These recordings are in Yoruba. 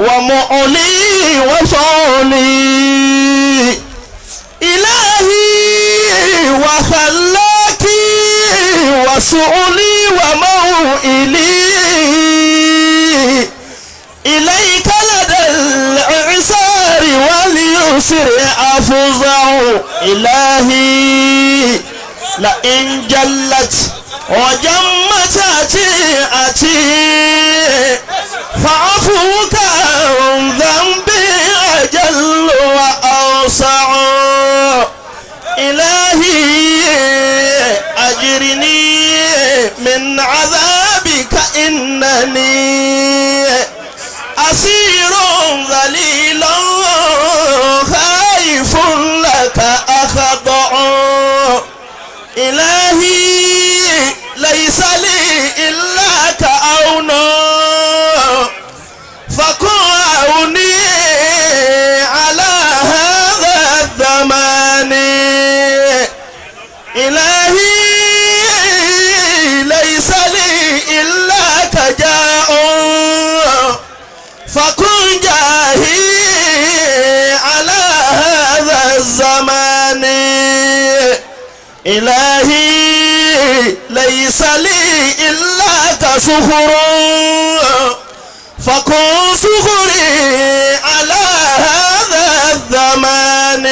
ومعلي وصولي إلهي وخلاكي وسؤلي وموئلي إليك لدى الإعسار واليسر أفزع إلهي لئن جلت وجمت أتي فعفوك عن ذنبي أجل وأوسع إلهي أجرني من عذابك إنني أسير ذليل خائف لك أخضع إلهي ليس لي إلا كعون فكن عوني على هذا الزمان إلهي ليس لي إلا كجاء فكن جاهي على هذا الزمان إلهي ليس لي إلا كسخر فكن سخري على هذا الزمان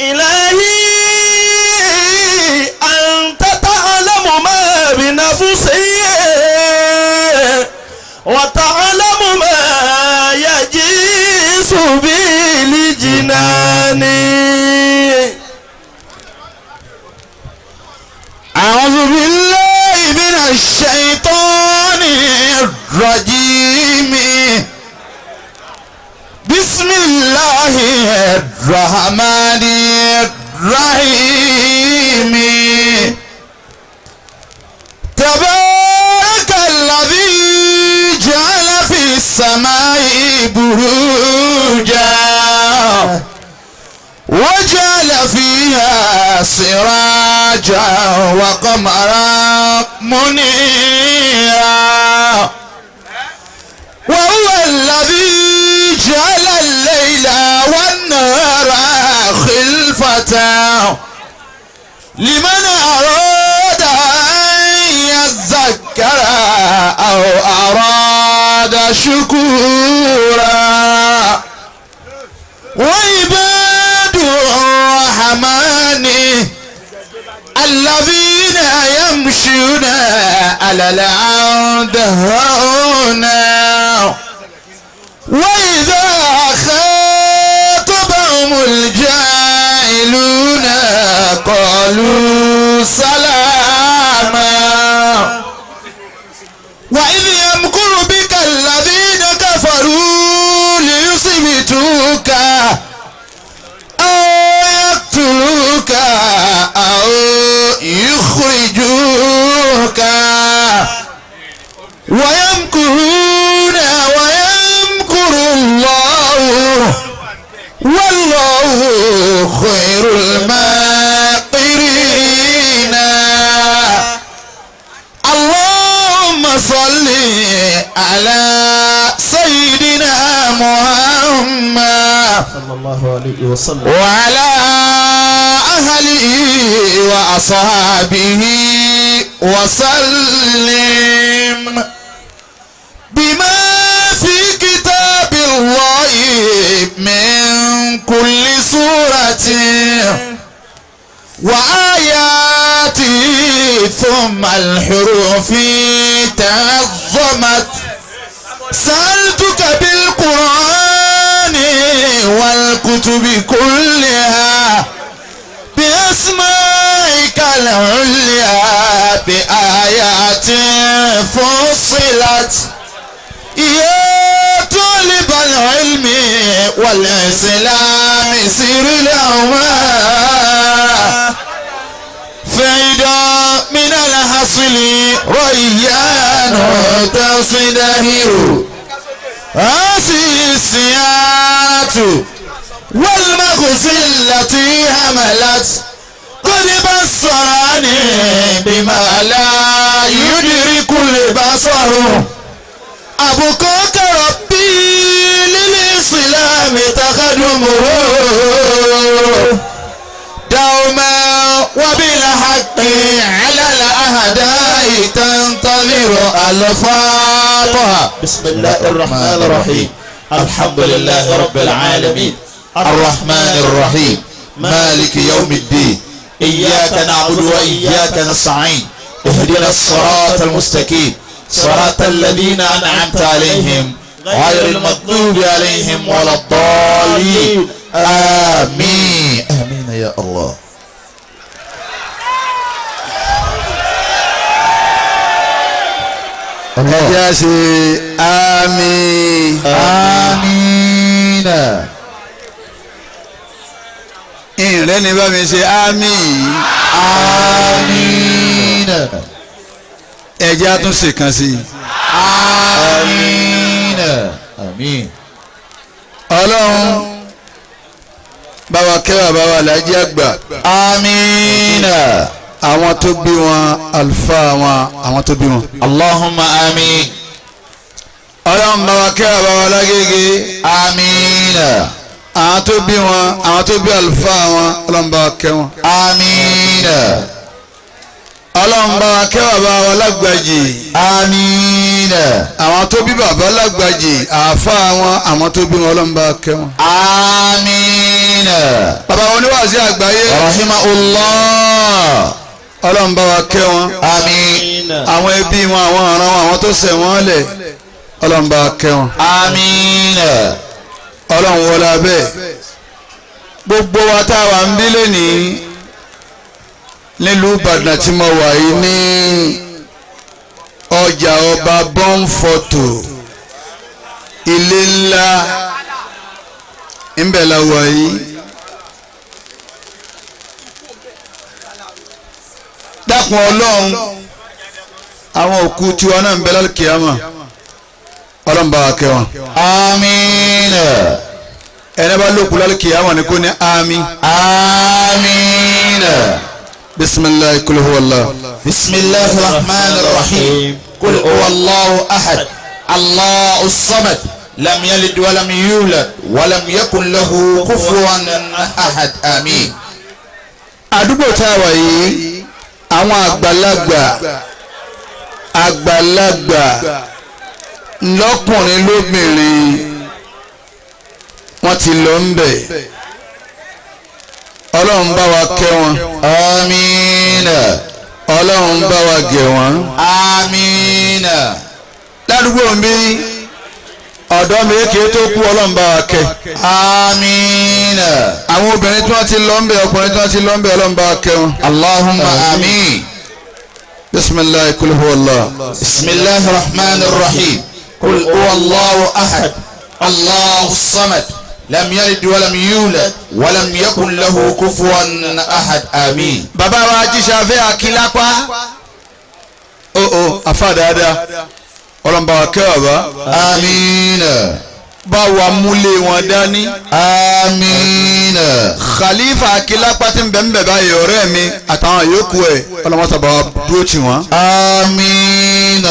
إلهي أنت تعلم ما بنفسي وتعلم ما يجيس بي لجناني. أعوذ بالله من الشيطان الرجيم. بسم الله الرحمن الرحيم. تبارك الذي جعل في السماء بروجا وجعل فيها سراجا وقمرا منيرا وهو الذي جعل الليل والنهار خلفة لمن أراد أن يذكر أو أراد شكورا. وعباد الرحمن الذين يمشون على الأرض هونا وإذا خاطبهم الجاهلون قالوا سلاما. وإذ يمكر بك الذين كفروا ليثبتوك أو يقتلوك أو يخرجوك ويمكرون ويمكر الله والله خير الماكرين. اللهم صل على سيدنا محمد صلى الله عليه وسلم وعلى أهله وأصحابه وسلم بما في كتاب الله من كل سورة وآياته ثم الحروف تعظمت. سألتك بالقرآن والكتب كلها بأسمائك العليا بآيات فصلت. يا طالب العلم والإسلام سر لهما فإذا من الحصل ريان تصدهر هذه السيارة والمغزي التي حملت قد بصرني بما لا يدرك البصر. أبقاك ربي للإسلام تخدمه دوما وبالحق على الأعداء تنتظر الفاتحة. بسم الله الرحمن الرحيم. الحمد لله رب العالمين. الرحمن الرحيم. مالك يوم الدين. إياك نعبد وإياك نستعين. اهدنا الصراط المستقيم. صراط الذين أنعمت عليهم غير المغضوب عليهم ولا الضالين. آمين. آمين يا الله. Ẹ ṣe àmín. آمين. Ìrẹ́ ni bá mi ṣe àmín. آمين. Ẹ jẹ́ àtúnṣe kan sí i. آمين. آمين. Ọlọ́run bá wa kẹ́ bàbá wa Alhaji àgbà. آمين. Àwọn tó bí wọn, àlùfáà wọn, àwọn tó bí wọn. اللهم آمين. Ọlọ́run bá wa kẹ́ bàbá wa lágége. آمين. Àwọn tó bí wọn, àwọn tó bí àlùfáà wọn, Ọlọ́run bá wa kẹ́ wọn. آمين. Ọlọ́run bá wa kẹ́ bàbá wa lágbàjì. آمين. Àwọn tó bí bàbá lágbàjì, àáfàá wọn, àwọn tó bí wọn, Ọlọ́run bá wa kẹ́ wọn. آمين. Bàbá wọn oníwàásí àgbáyé, رحمه الله. Ọlọ́run bá wa kẹ́ wọn. آمين. Àwọn ẹbí wọn, àwọn ọ̀ràn wọn, àwọn tó ṣẹ̀ wọ́n lẹ̀, Ọlọ́run bá wa kẹ́ wọn. آمين. Ọlọ́run wọlé abẹ́ gbogbo wa tá a wà ń bí lẹ́nìí nílùú Ìbàdàn tí mo wà yìí ní ọjà ọba bọ́ǹfọ̀tò ilé ńlá ńbẹ̀ la wà yìí. Dákun Ọlọ́run, àwọn òkú tiwa náà ń bẹ lálùkìyámà, Ọlọ́run bá wa kẹ́ wọn. آمين. Ẹni bá lókun lálùkìyámà ni kò ní àmín. آمين. Bisimilahi kul huwa Allah. بسم الله الرحمن الرحيم. قل هو الله أحد الله الصمد لم يلد ولم يولد ولم يكن له كفوا أحد. آمين. Àdúgbò tá a wà yìí, àwọn àgbàlagbà àgbàlagbà lọ́kùnrin lóbìnrin wọ́n ti lọ ń bẹ̀. Ọlọ́run bá wa kẹ́ wọn. آمين. Ọlọ́run bá wa gẹ̀ wọ́n. آمين. Ládùúgbò mi, ọ̀dọ́ mi èké tó kú, Ọlọ́run bá wa kẹ́. آمين. Àwọn obìnrin tí wọ́n ti lọ ń bẹ̀, ọkùnrin tí wọ́n ti lọ ń bẹ̀, Ọlọ́run bá wa kẹ́ wọn. اللهم آمين. Bisimilahi kul huwa Allah. بسم الله الرحمن الرحيم. قل هو الله أحد الله الصمد لم يلد ولم يولد ولم يكن له كفوا أحد. آمين. Bàbá wa Ajíṣafẹ́ Akílápá, ó afa dáadáa, Ọlọ́run bá wa kẹ́ bàbá. آمين. Bá wa múlé wọn dání. آمين. Khalifa Akílápá tí ń bẹ̀ ń bẹ̀ báyìí, ọ̀rẹ́ mi àtàwọn yòókù ẹ̀, ọlọ́mọ́sá bá wa dúró tì wọ́n. آمين.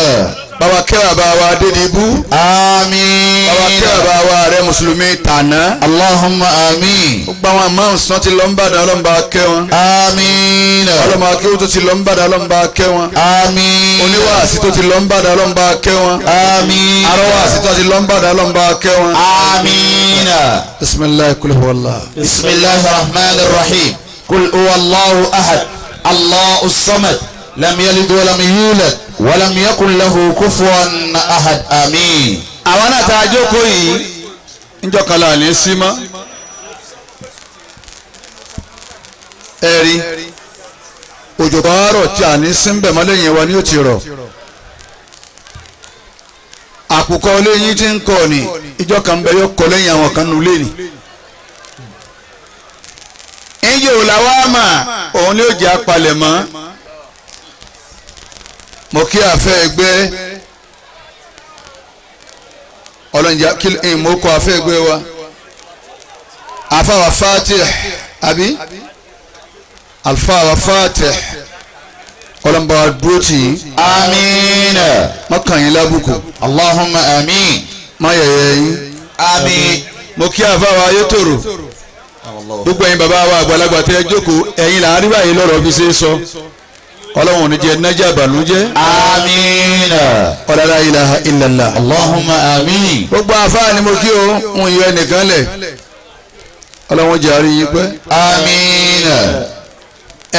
Bàbá kẹ́ bàbá wa Adédìbú. آمين. Bàbá kẹ́ bàbá wa ààrẹ mùsùlùmí tàná. اللهم آمين. Gbogbo àwọn imams tó ti lọ ń bàdàn, Ọlọ́run bá wa kẹ́ wọn. آمين. Ọlọ́mọ akéwù tó ti lọ ń bàdàn, Ọlọ́run bá wa kẹ́ wọn. آمين. Oníwàásí tó ti lọ ń bàdàn, Ọlọ́run bá wa kẹ́ wọn. آمين. Arọ́wàásí tó ti lọ ń bàdàn, Ọlọ́run bá wa kẹ́ wọn. آمين. Bisimilahi kul huwa Allah. بسم الله الرحمن الرحيم. قل هو الله أحد الله الصمد لم يلد ولم يولد ولم يكن له كفوا أحد. آمين. Àwọn náà tá a jókòó yìí níjọ́ kan là ní sí mọ́. Ẹ rí òjò bá rọ̀ tí a ní sí ń bẹ̀ mọ́ lẹ́yìn wa ni ó ti rọ̀. Àkùkọ lẹ́yìn tí ń kọ́ ni ìjọ kan bẹ yọ kọ lẹ́yìn àwọn kan nù lẹ́ni. Ìjọ ò làwọn àmà òun ni ó jẹ́ apalẹ̀mọ́. Mo kí àfẹ́ ẹgbẹ́ ọlọ́njà kí n mọ̀ kọ́ àfẹ́ ẹgbẹ́ wa, àfàwà Fatih àbí alfàwà Fatih. Ọlọ́mọba dúró tì yín. Àmín. Má kàn yín lábùkù. Allahumma àmín. Má yẹ̀yẹ́ yín. Àmín. Mo kí àfáwà Ayétòrò, gbogbo ẹ̀yin bàbá wa àgbàlagbà tẹ́ ẹ jókòó, ẹ̀yin là á rí báyìí lọ́rọ̀ fi ṣe é sọ. Ọlọ́run ò ní jẹ́ nájà ìbànújẹ́. Àmín. Ọ̀làlá ilaha illallah. Allahumma àmín. Gbogbo àfáà ni mo kí o, ń yọ ẹnìkan lẹ̀. Ọlọ́run jẹ́ àárín yín pẹ́. Àmín.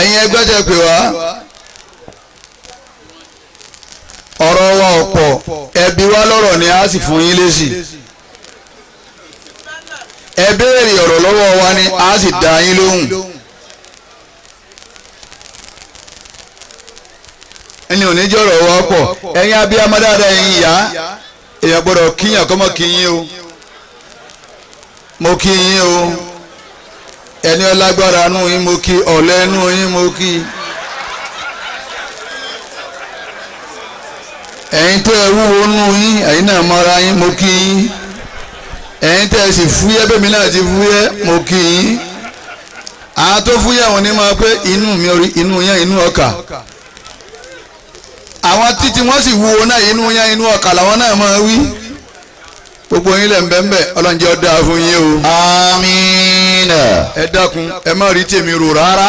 Ẹ̀yin ẹgbẹ́ tẹ́ pè wá, ọ̀rọ̀ wa ọ̀pọ̀, ẹbí wa lọ́rọ̀ ni a sì fún yín lésì. Ẹ béèrè ọ̀rọ̀ lọ́wọ́ wa ni a sì dá yín lóhùn. Ẹni ò ní jọ̀rọ̀ wa pọ̀. Ẹ̀yin abiyamọ dáadáa, ẹ̀yin ìyá, èèyàn gbọ́dọ̀ kíyàn kọ́mọ kí yín o. Mo kí yín o. Ẹni ọlágbára nù yín mo kí, ọ̀lẹ nù yín mo kí. Ẹ̀yin tẹ́ ẹ wúwo nù yín, ẹ̀yin náà mọ́ra yín mo kí yín. Ẹ̀yin tẹ́ ẹ sì fúyẹ́ bẹ́ẹ̀ mi náà ti fúyẹ́ mo kí yín. Àwọn tó fúyẹ́ wọn ni máa pé inú mi orí inú yẹn inú ọkà. Àwọn títí wọ́n sì wúwo náà inú yẹn inú ọkà làwọn náà máa wí. Gbogbo yín lẹ̀ ń bẹ́ẹ̀ bẹ́ẹ̀, Ọlọ́run jẹ́ ó dáa fún yín o. Àmín. Ẹ dákun, ẹ má rí tèmi rò rárá.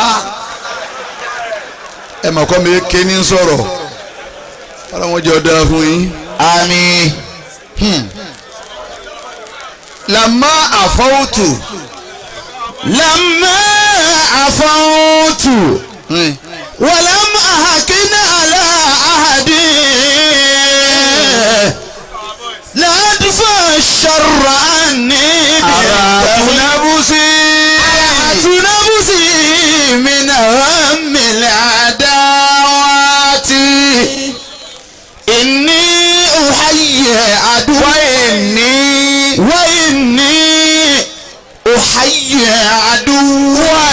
Ẹ mà kọ́ mi ké ní sọ̀rọ̀. Ọlọ́run jẹ́ ó dáa fún yín. Àmín. Lamma àfọwùtù. Lamma àfọwùtù. Wàlámù àhàkínà àlà àhàdì. Ládùfà ṣọ̀rọ̀ àní. Àràtúnábùsí. Àràtúnábùsí min hammil àdáwàtì. Inni uhayyi àdúrà. Wa inni uhayyi àdúrà.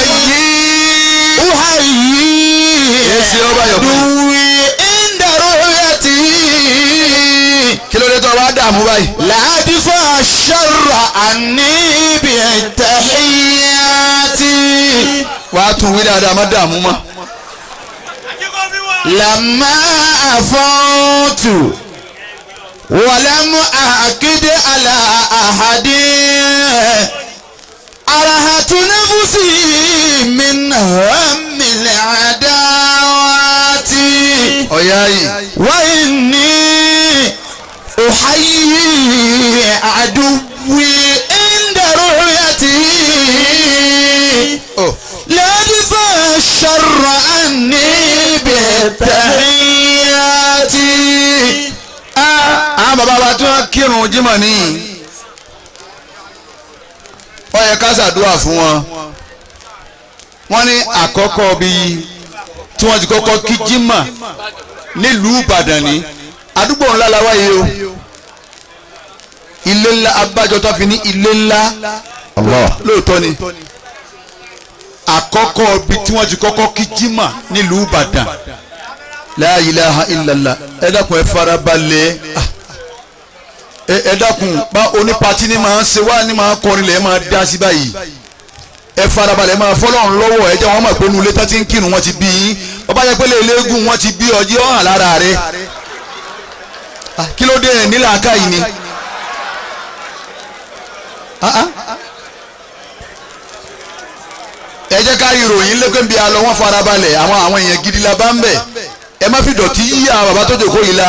Uhayyi àdúrà inda ru'yati. Kí ló dé tó wá dààmú báyìí? Ládìfà ṣọ̀rọ̀ àní bi tahiyyati. Wàá tún wí dáadáa, má dààmú mọ́. Lamma afawtu walam aqid ala ahadin arahatu nafsi min hammil adawati. Ọ̀yá yìí. Wa inni uhayyi aduwwi inda ru'yati. Ládìfà ṣọ̀rọ̀ àní bit-tahiyyati. Àwọn bàbá wa tí wọ́n kírun jímọ̀ ní, ó yẹ ká ṣàdúrà fún wọn. Wọ́n ní àkọ́kọ́ bíi tí wọ́n ti kọ́kọ́ kí jímọ̀ nílùú Ìbàdàn ní àdúgbò ńlá la wáyé o. Ilé ńlá abájọ tó fi ní ilé ńlá lóòótọ́ ni. Àkọ́kọ́ bíi tí wọ́n ti kọ́kọ́ kí jímọ̀ nílùú Ìbàdàn. La ilaha illallah. Ẹ dákun, ẹ farabalẹ̀. Ẹ dákun, bá onípatí ni máa ń ṣe wá ní máa kọrin lẹ̀ máa dá sí báyìí. Ẹ farabalẹ̀, máa fọlọ́run lọ́wọ́. Ẹ jẹ́ wọ́n mọ̀ pé inú ilé tó ti ń kírun wọ́n ti bí yín. Bàbá yẹ pé léegun wọ́n ti bí ọjọ́ hàn lára rẹ̀. Kí ló dé ẹ̀ nílà ká yìí ni? Ẹ jẹ́ ká ìròyìn lẹ́gbẹ̀ẹ́ bí a lọ, wọ́n farabalẹ̀. Àwọn èèyàn gidi la bá ń bẹ̀. Ẹ má fi dọ̀tí yí àwọn bàbá tó jòkó yìí la.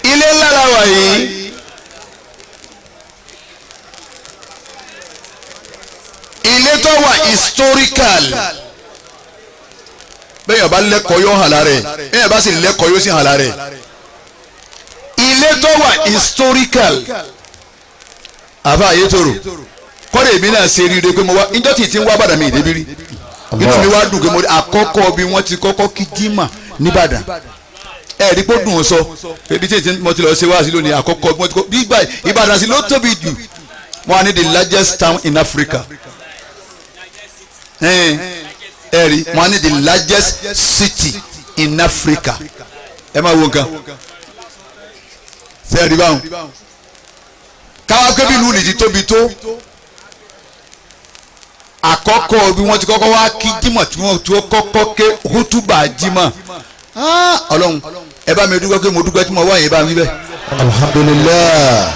Ilé ńlá la wà yìí. Ilé tó wà historical. Bẹ́ẹ̀ bá lẹ́kọ̀ọ́ yóò hàn lára ẹ̀. Bẹ́ẹ̀ bá sì lẹ́kọ̀ọ́ yóò sì hàn lára ẹ̀. Ilé tó wà historical. Àbá Ayétòrò kọ́dé èmi náà ṣe ríire pé mo wá ìjọ́ tí ń wá bàdàn mi ìdébí rí. Inú mi wá dùn pé mo rí àkọ́kọ́ bí wọ́n ti kọ́kọ́ kí jímọ̀ nìbàdàn. Ẹ rí pé ó dùn ún sọ ebi tí mo ti lọ ṣe wáàsí lónìí àkọ́kọ́ bí wọ́n ti kọ́ bí Ìbàdàn sí ló tóbi jù. Wọ́n á ní the largest town in Africa. Ẹ rí wọ́n á ní the largest city in Africa. Ẹ máa wo nǹkan. Ṣé ẹ rí báwọn? Káwá pé bí ìlú nìjí tóbi tó. Àkọ́kọ́ bí wọ́n ti kọ́kọ́ wá kí jímọ̀ tí wọ́n ti kọ́kọ́ ké hútùbà jímọ̀. Ọlọ́run ẹ bá mi dúpẹ́ pé mo dúpẹ́ tí mo wá yẹn bá mi bẹ́ẹ̀. Alhamdulillah.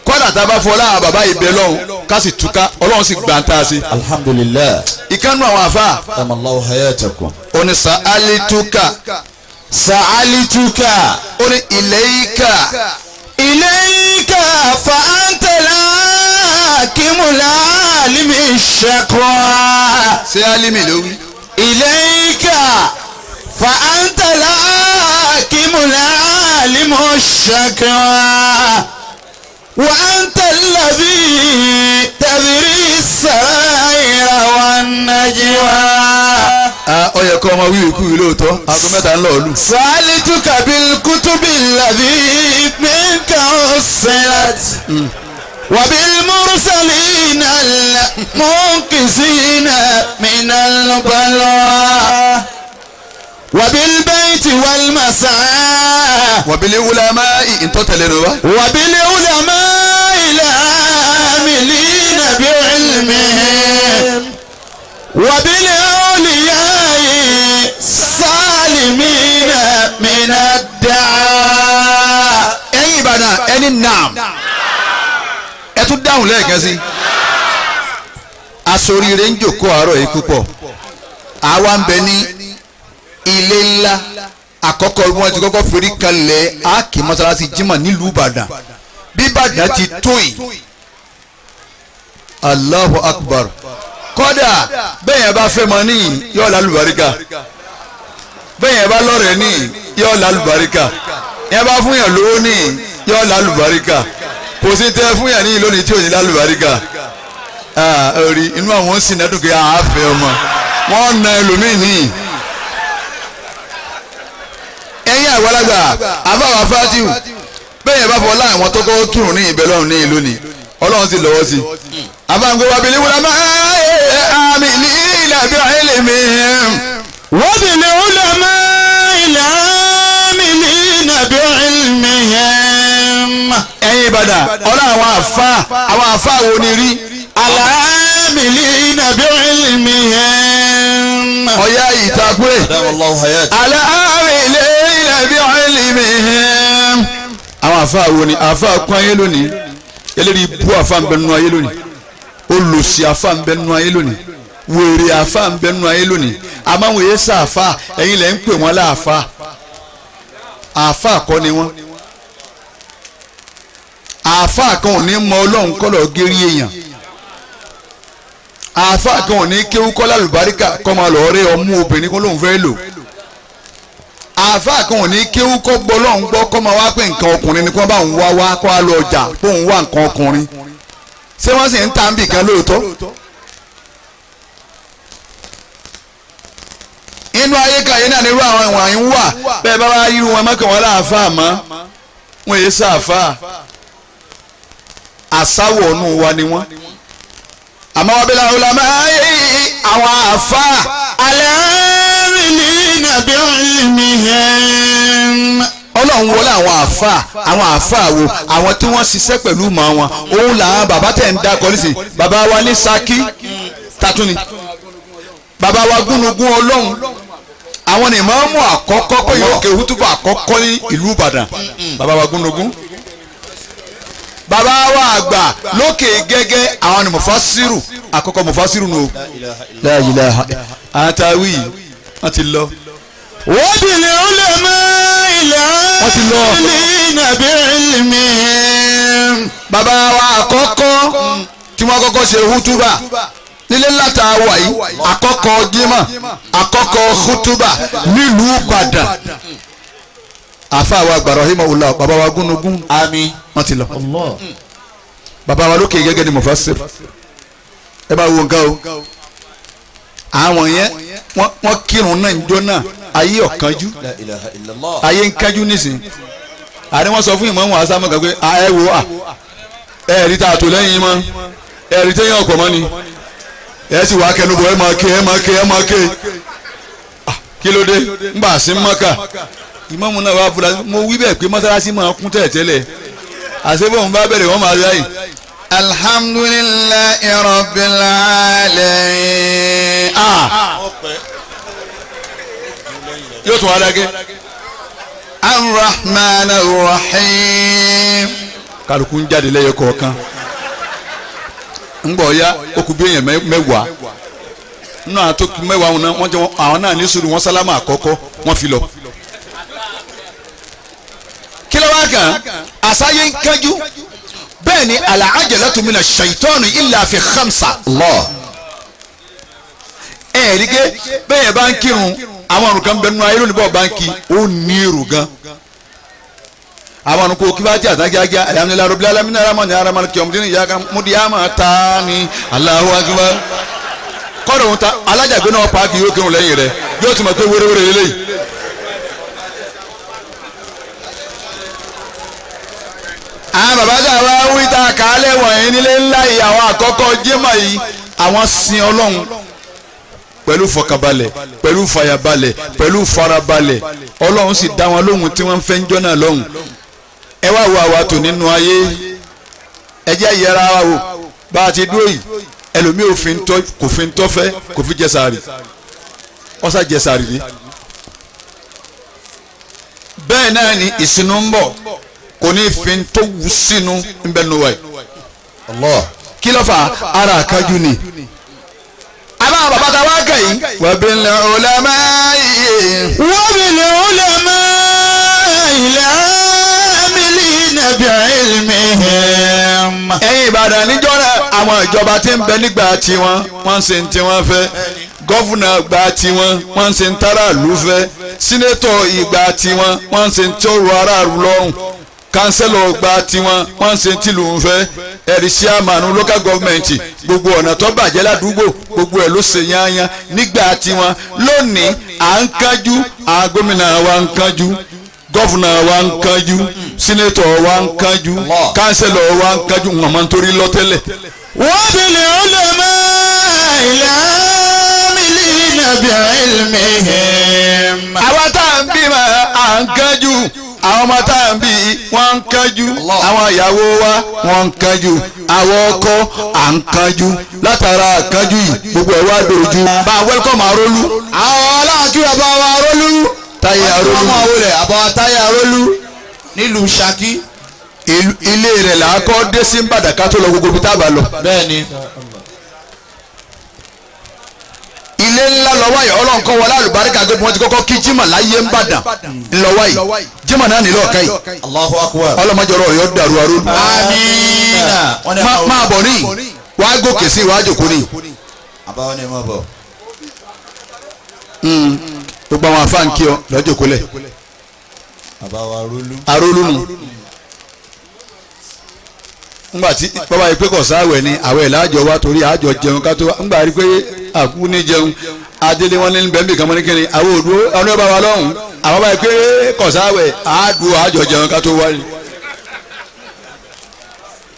Kọ́dà tá a bá fọlá àwọn bàbá yìí bẹ lọ́hùn ká sì túká Ọlọ́run sì gbà ń tá a sí. Alhamdulillah. Ìkànnù àwọn àfa. Amallahu hayatakum. Ó ní sa'alituka. Sa'alituka. Ó ní ilayka. Ilayka fa anta al-hakimul alimi shaqwa. Ṣé alimi ló wí? Ilayka fa anta al-hakimul alimu shaqwa. Wa anta alladhi tadri as-saraira wan-najwa. Ó yẹ kó ọmọ wíwì kú yìí lóòótọ́ aago 3 ń lọ òlu. Sa'altuka bil-kutubi alladhi minka ursilat wa bil-mursalina al-munqidhina minal balwa wa bil-bayti wal-mas'a wa bil-ulama'i ìtọ́tẹ̀lẹ̀ ló wá. wa bil-ulama'i al-'amilina bi'ilmihim wa bil-awliya'i salimina min ad-da'a. Ẹ̀yin Ìbàdàn ẹni naam ẹ tún dáhùn lẹ́ẹ̀kan sí. Asoríire ń jòkó àárọ̀ yìí púpọ̀. Àwa ń bẹ ní ilé ńlá àkọ́kọ́ bí wọ́n ti kọ́kọ́ forí kalẹ̀ áàkì mọ́sálásí jímọ̀ nílùú Ìbàdàn. Bí Ìbàdàn ti tó yìí, Allahu Akbar. Kọ́dà bẹ́ẹ̀ yẹn bá fẹ́ mọ níyì yóò lálùbáríkà, bẹ́ẹ̀ yẹn bá lọ́rẹ̀ẹ́ níyì yóò lálùbáríkà, yẹn bá fún yàn lówó níyì yóò lálùbáríkà. Kò sí tẹ́ fún yàn níyì lónìí tí ò ní lálùbáríkà. Orí inú àwọn ń sìn náà dùn kí àáfẹ́ ọmọ wọn na ẹlòmíì níyì. Ẹ̀yin àgbàlagbà àbáwá Fátíù bẹ́ẹ̀ yẹn bá fọ láwọn tó kọ́ kírun ní ìbẹ̀ lọ́run ní ìlú ni Ọlọ́run sì lọ́wọ́ sí i. Àbáǹgbé wa bìlí wúlá máa àmì ní ìlàbí ilmi. Wa bil ulama'i al-'amilina bi'ilmihim. Ẹ̀yin Ìbàdàn ọlọ́ àwọn àfa àwọn àfa wo ni rí? Al-'amilina bi'ilmihim. Ọ̀yá ìtakùrẹ̀. Al-'amilina bi'ilmihim. Àwọn àfa wo ni àfa kún ayé lónìí? Eléyìí bú àfa ń bẹ nínú ayé lónìí, olùsí àfa ń bẹ nínú ayé lónìí, wèrè àfa ń bẹ nínú ayé lónìí. Àmọ́ àwọn èyí sàáfà ẹ̀yin lẹ́ ń pè wọ́n láàfa. Àfa kọ́ ni wọ́n. Àfa kan ò ní mọ Ọlọ́run kọ́ lọ gérí èèyàn. Àfa kan ò ní kéwú kọ́ lálùbáríkà kọ́ máa lọ rí ọmú obìnrin kó lóun fẹ́ lò. Àfa kan ò ní kéwú kọ́ gbọ́ Ọlọ́run gbọ́ kọ́ máa wá pé nǹkan ọkùnrin ni kó bá òun wá wá kó á lọ ọjà kó òun wá nǹkan ọkùnrin. Ṣé wọ́n sì ń ta nbì kan lóòótọ́? Inú ayé kan yìí náà nírú àwọn ìwọ̀n yìí ń wà. Bẹ́ẹ̀ bá wá yírú wọn mọ́kàn wọn láàfáà mọ́. Wọ́n yé sáàfáà. Àsáwọ̀ ọ̀nù wa ni wọ́n. Àmọ́ wọ́n bí láwọn ọlọ́mọ àwọn àfáà. Al-'amilina bi'ilmihim. Ọlọ́run wọlé àwọn àfáà, àwọn àfáà wo àwọn tí wọ́n ṣiṣẹ́ pẹ̀lú mọ́ wọn. Òun làwọn bàbá tẹ̀ ń dákọ nísìnyí. Bàbá wa ní Ṣakí tatúni, bàbá wa gúnugún Ọlọ́run, àwọn ni ìmáàmù àkọ́kọ́ pé yóò ké hútùbà àkọ́kọ́ ní ìlú Ìbàdàn. Bàbá wa gúnugún, bàbá wa àgbà lókè gẹ́gẹ́, àwọn ni mufasiru àkọ́kọ́, mufasiru nù. La ilaha àtàwí wọ́n ti lọ. Wa bil ulama'i al-'amilina bi'ilmihim. Bàbá wa àkọ́kọ́ tí wọ́n kọ́kọ́ ṣe hútùbà nílé láta wà yìí, àkọ́kọ́ jímọ̀, àkọ́kọ́ hútùbà nílùú Ìbàdàn. Àfa wa àgbà rahimahullah, bàbá wa gúnugún, àmín, wọ́n ti lọ. Bàbá wa lókè gẹ́gẹ́ ni mufasir. Ẹ bá wo nǹkan o, àwọn yẹn wọ́n kírun náà njọ́ náà. Ayé ọ̀kanjú, ayé ń kánjú nísìn. Àní wọ́n sọ fún ìmọ̀ọ́mù asámọ̀ kan pé ẹ wo ẹ rí ta àtò lẹ́yìn mọ́, ẹ rí tẹ́yìn ọ̀pọ̀ mọ́ ni, ẹ sì wá kẹnubọ̀, ẹ máa ké, ẹ máa ké, ẹ máa ké. Kí ló dé? Ń bà sí Mọ́kà. Ìmọ̀ọ́mù náà wà fúra mo wí bẹ́ẹ̀ pé mọ́sálásí máa kún tẹ̀tẹ́lẹ̀. Àṣebọ̀n bá bẹ̀rẹ̀ wọ́n máa rí àyè. Alhamdulillahi rabbil alamin. Yóò tún wá dákẹ́. Arrahman arrahim. Kálukú ń jáde lẹ́yọ kọ̀ọ̀kan. Ń gbọ̀ ya ó kù bí èèyàn mẹ́wàá. Nínú àwọn tó kù mẹ́wàá wọn náà wọ́n jẹ́ àwọn náà ní sùúrù wọn sálámà àkọ́kọ́ wọ́n fi lọ. Kí ló wá kàn? Àsáyé ń kánjú. Bẹ́ẹ̀ ni al-ajalatu mina ṣaitọ́nù illa fi khamsa. Allah. Ẹ rí ké bẹ́ẹ̀ yẹn bá ń kírun àwọn àrùn kan bẹ nínú ayé lónìí bọ́ọ̀ bá ń kí ó ní èrò gan. Àwọn àrùn kò kí bá jẹ́ àtàgíágíá alhamdulillahi rabbil alamin aramani aramani kìọ̀mùdínì ìyá kan múdìyàmà ta ni Allahu akbar. Kọ́dọ̀ òun ta alájàgbé náà paaki yóò kírun lẹ́yìn rẹ̀ yóò tún mọ̀ pé wéréwéré lélẹ́yìí. Àwọn bàbá tá a wá wí tá a kà á lẹ́wọ̀n yìí nílé ńlá yìí àwọn àkọ́kọ́ jímọ̀ yìí àwọn sin Ọlọ́run pẹ̀lú fọkànbalẹ̀ pẹ̀lú fàyàbalẹ̀ pẹ̀lú farabalẹ̀. Ọlọ́run sì dá wọn lóhùn tí wọ́n fẹ́ ń jọ́nà lọ́hùn. Ẹ wá wo àwa tò nínú ayé, ẹ jẹ́ yẹra wa wò bá a ti dúró yìí. Ẹlòmíì kò fi ń tọ́fẹ́ kò fi jẹ sàárì, ọ̀sà jẹ sàárì ni. Bẹ́ẹ̀ náà ni ìsinú ń bọ̀ kò ní fi ń tó wù sínú ń bẹ́ẹ̀ nù wáyé. Allah. Kí ló fà ara àkájú ni. Àbá bàbá ta wá kàn yìí. Wa bil ulama'i. Wa bil ulama'i al-amilina bi'ilmihim. Ẹ̀yin Ìbàdàn níjọ́ náà àwọn ìjọba tí ń bẹ nígbà tiwọn wọ́n ń ṣe tí wọ́n fẹ́. Gọ́fúnà gba tiwọn wọ́n ń ṣe ń táràlú fẹ́. Sínétọ̀ ìgbà tiwọn wọ́n ń ṣe ń tọrọ aráàlú lọ́rùn. Kánsẹ́lọ̀ gba tiwọn wọ́n ń ṣe tìlù ń fẹ́. Ẹ̀rí síàmánú local government gbogbo ọ̀nà tó bàjẹ́ ládùúgbò gbogbo ẹ̀ ló ṣe yányán nígbà tiwọn. Lónìí à ń kánjú, àwọn gómìnà wa ń kánjú, gọ́fúnà wa ń kánjú, sínétọ̀ wa ń kánjú, kánsẹ́lọ̀ wa ń kánjú, wọn máa ń torí lọ́tẹ́lẹ̀. Wa bil ulama'i al-amilina bi'ilmihim. Àwa tá à ń bímọ à ń kánjú, àwọn ọmọ tá à ń bí wọ́n ń kánjú, àwọn ìyàwó wa wọ́n ń kánjú, àwọn ọkọ à ń kánjú. Látara kánjú yìí gbogbo ẹ̀ wá dojú. Bá a wẹ́lkọ̀mù Arólú. Àwọn aláàtú àbá wa Arólú. Táyé Arólú. Ọmọ àwòlẹ̀ àbá Táyé Arólú nílùú Ṣakí. Ilé rẹ̀ là á kọ́ dé sí Ìbàdàn ká tó lọ gbogbo ibi tá a bá lọ. Bẹ́ẹ̀ni. Ilé ńlá lọ́wọ́ yìí Ọlọ́run kọ́ wọlé àlùbáríkà gbé wọn ti kọ́kọ́ kí jimá láyé ń bàdàn ńlọ́wọ́ yìí jimá náà nílò ọ̀ka yìí. Allahu akbar. Ọlọ́mọdé ọ̀rọ̀ yóò dàrú Arólú. Amiina. Máa bọ̀ ní wàá gòkè sí wàá jòkó ní. Àbáwọn ni mo bọ̀. Gbogbo àwọn afáǹ kí ọ lọ́jọ́ kólẹ̀. Àbáwọ̀ Arólú. Arólú nù. Ngbà tí bàbá yìí pé kò sáwẹ̀ ni àwẹ̀ láàjọ wa torí àjọ jẹun ká tó wa ngbà rí pé àkú ní jẹun adélé wọn ní bẹ́ẹ̀ nìkan mọ́ ní kíni àwọn òdu ọ̀nà bá wa lọ́hùn àwọn bàbá yìí pé kò sáwẹ̀ àádùn àjọ jẹun ká tó wá ni.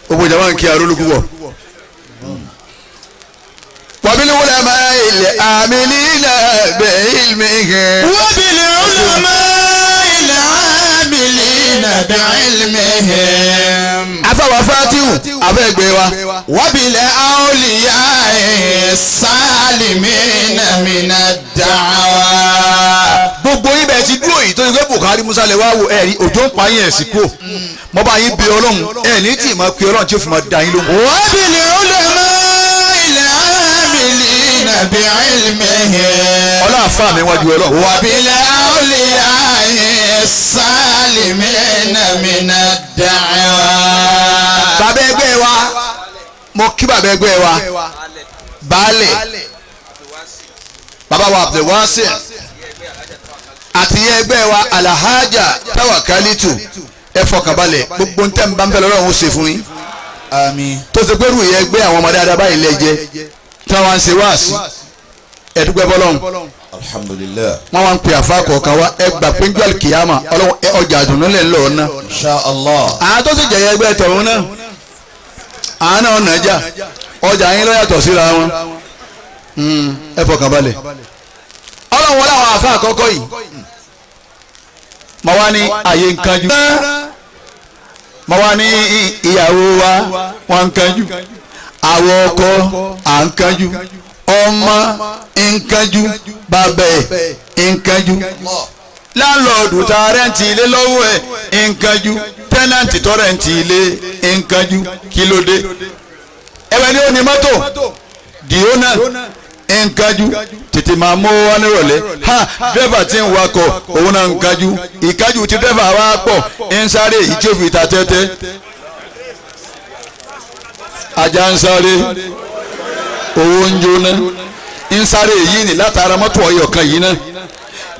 Gbogbo ìjàmbá ń kí Arólú púpọ̀. Wabil ulama'il amilina bi'ilmihim. Wabil ulama'il amilina bi'ilmihim. Afáwa Fátíù afẹ́gbẹ́ wa. Wabil awliya'i salimina mina da'wa. Gbogbo ibẹ̀ ti dúró yìí tó ti gbé Buhari Musa lè wá wo ẹ̀rí òjò ń pa yín ẹ̀sìn kú. Mo bá yín bí Ọlọ́run ẹ̀ ní tí ì máa pe Ọlọ́run tí ó fi máa da yín lóhùn. Wabil ulama'il amilina bi'ilmihim. Ọlọ́run àfa mi wájú Ọlọ́run. Wabil awliya'i salimina mina da'wa. Bàbá ẹgbẹ́ wa mo kí bàbá ẹgbẹ́ wa baálẹ̀ bàbá wa Abdulwasi àti ẹgbẹ́ wa Alhaja Tawakalitu ẹ fọkànbalẹ̀ gbogbo ntẹ́ nbà nfẹ́ lọ́rọ̀ ń ṣe fún yín. Àmín. Tó ṣe pé rúùyẹ ẹgbẹ́ àwọn ọmọdé adábá yìí lẹ́jẹ́ tí wọ́n wá ń ṣe wáàsí ẹ̀dúgbẹ́ bọ́lọ́hún. Alhamdulillah. Wọ́n wá ń pè àfa kọ̀ọ̀kan wá ẹ gbà pé njọ́ kìyàmà Ọlọ́run ọjà àdùnnú lẹ̀ ń lọ ọ̀nà. Insha Allah. Àwọn tó sì jẹ̀yẹ ẹgbẹ́ tọ̀hún náà àwọn náà nàjà ọjà yín ló yàtọ̀ síra wọn. Ẹ fọkànbalẹ̀. Ọlọ́run wọlé àwọn àfa àkọ́kọ́ yìí. Mà wá ní àyè nǹkan jù. Mo wá ní ìyàwó wa wọ́n ń kánjú, àwọn ọkọ à ń kánjú, ọmọ ń kánjú, bàbá ẹ̀ ń kánjú, láńlọ́ọ̀dù tá a rẹ́ǹtì ilé lọ́wọ́ ẹ̀ ń kánjú, tẹ́nàntì tó rẹ́ǹtì ilé ń kánjú. Kí ló dé? Ẹ̀wẹ̀ ni ó ní mọ́tò dìónà ń kánjú, tètè máa mú wá nírọ̀lẹ́. Ha, dírẹ́fà tí ń wakọ̀ òun náà ń kánjú. Ìkánjú tí dírẹ́fà wá pọ̀ ń sáré èyí tí ó fi ta tẹ́tẹ́. Ajá ń sáré, owó ń jóná, ń sáré èyí ni látara mọ́tò ọyọ̀ kan yìí náà.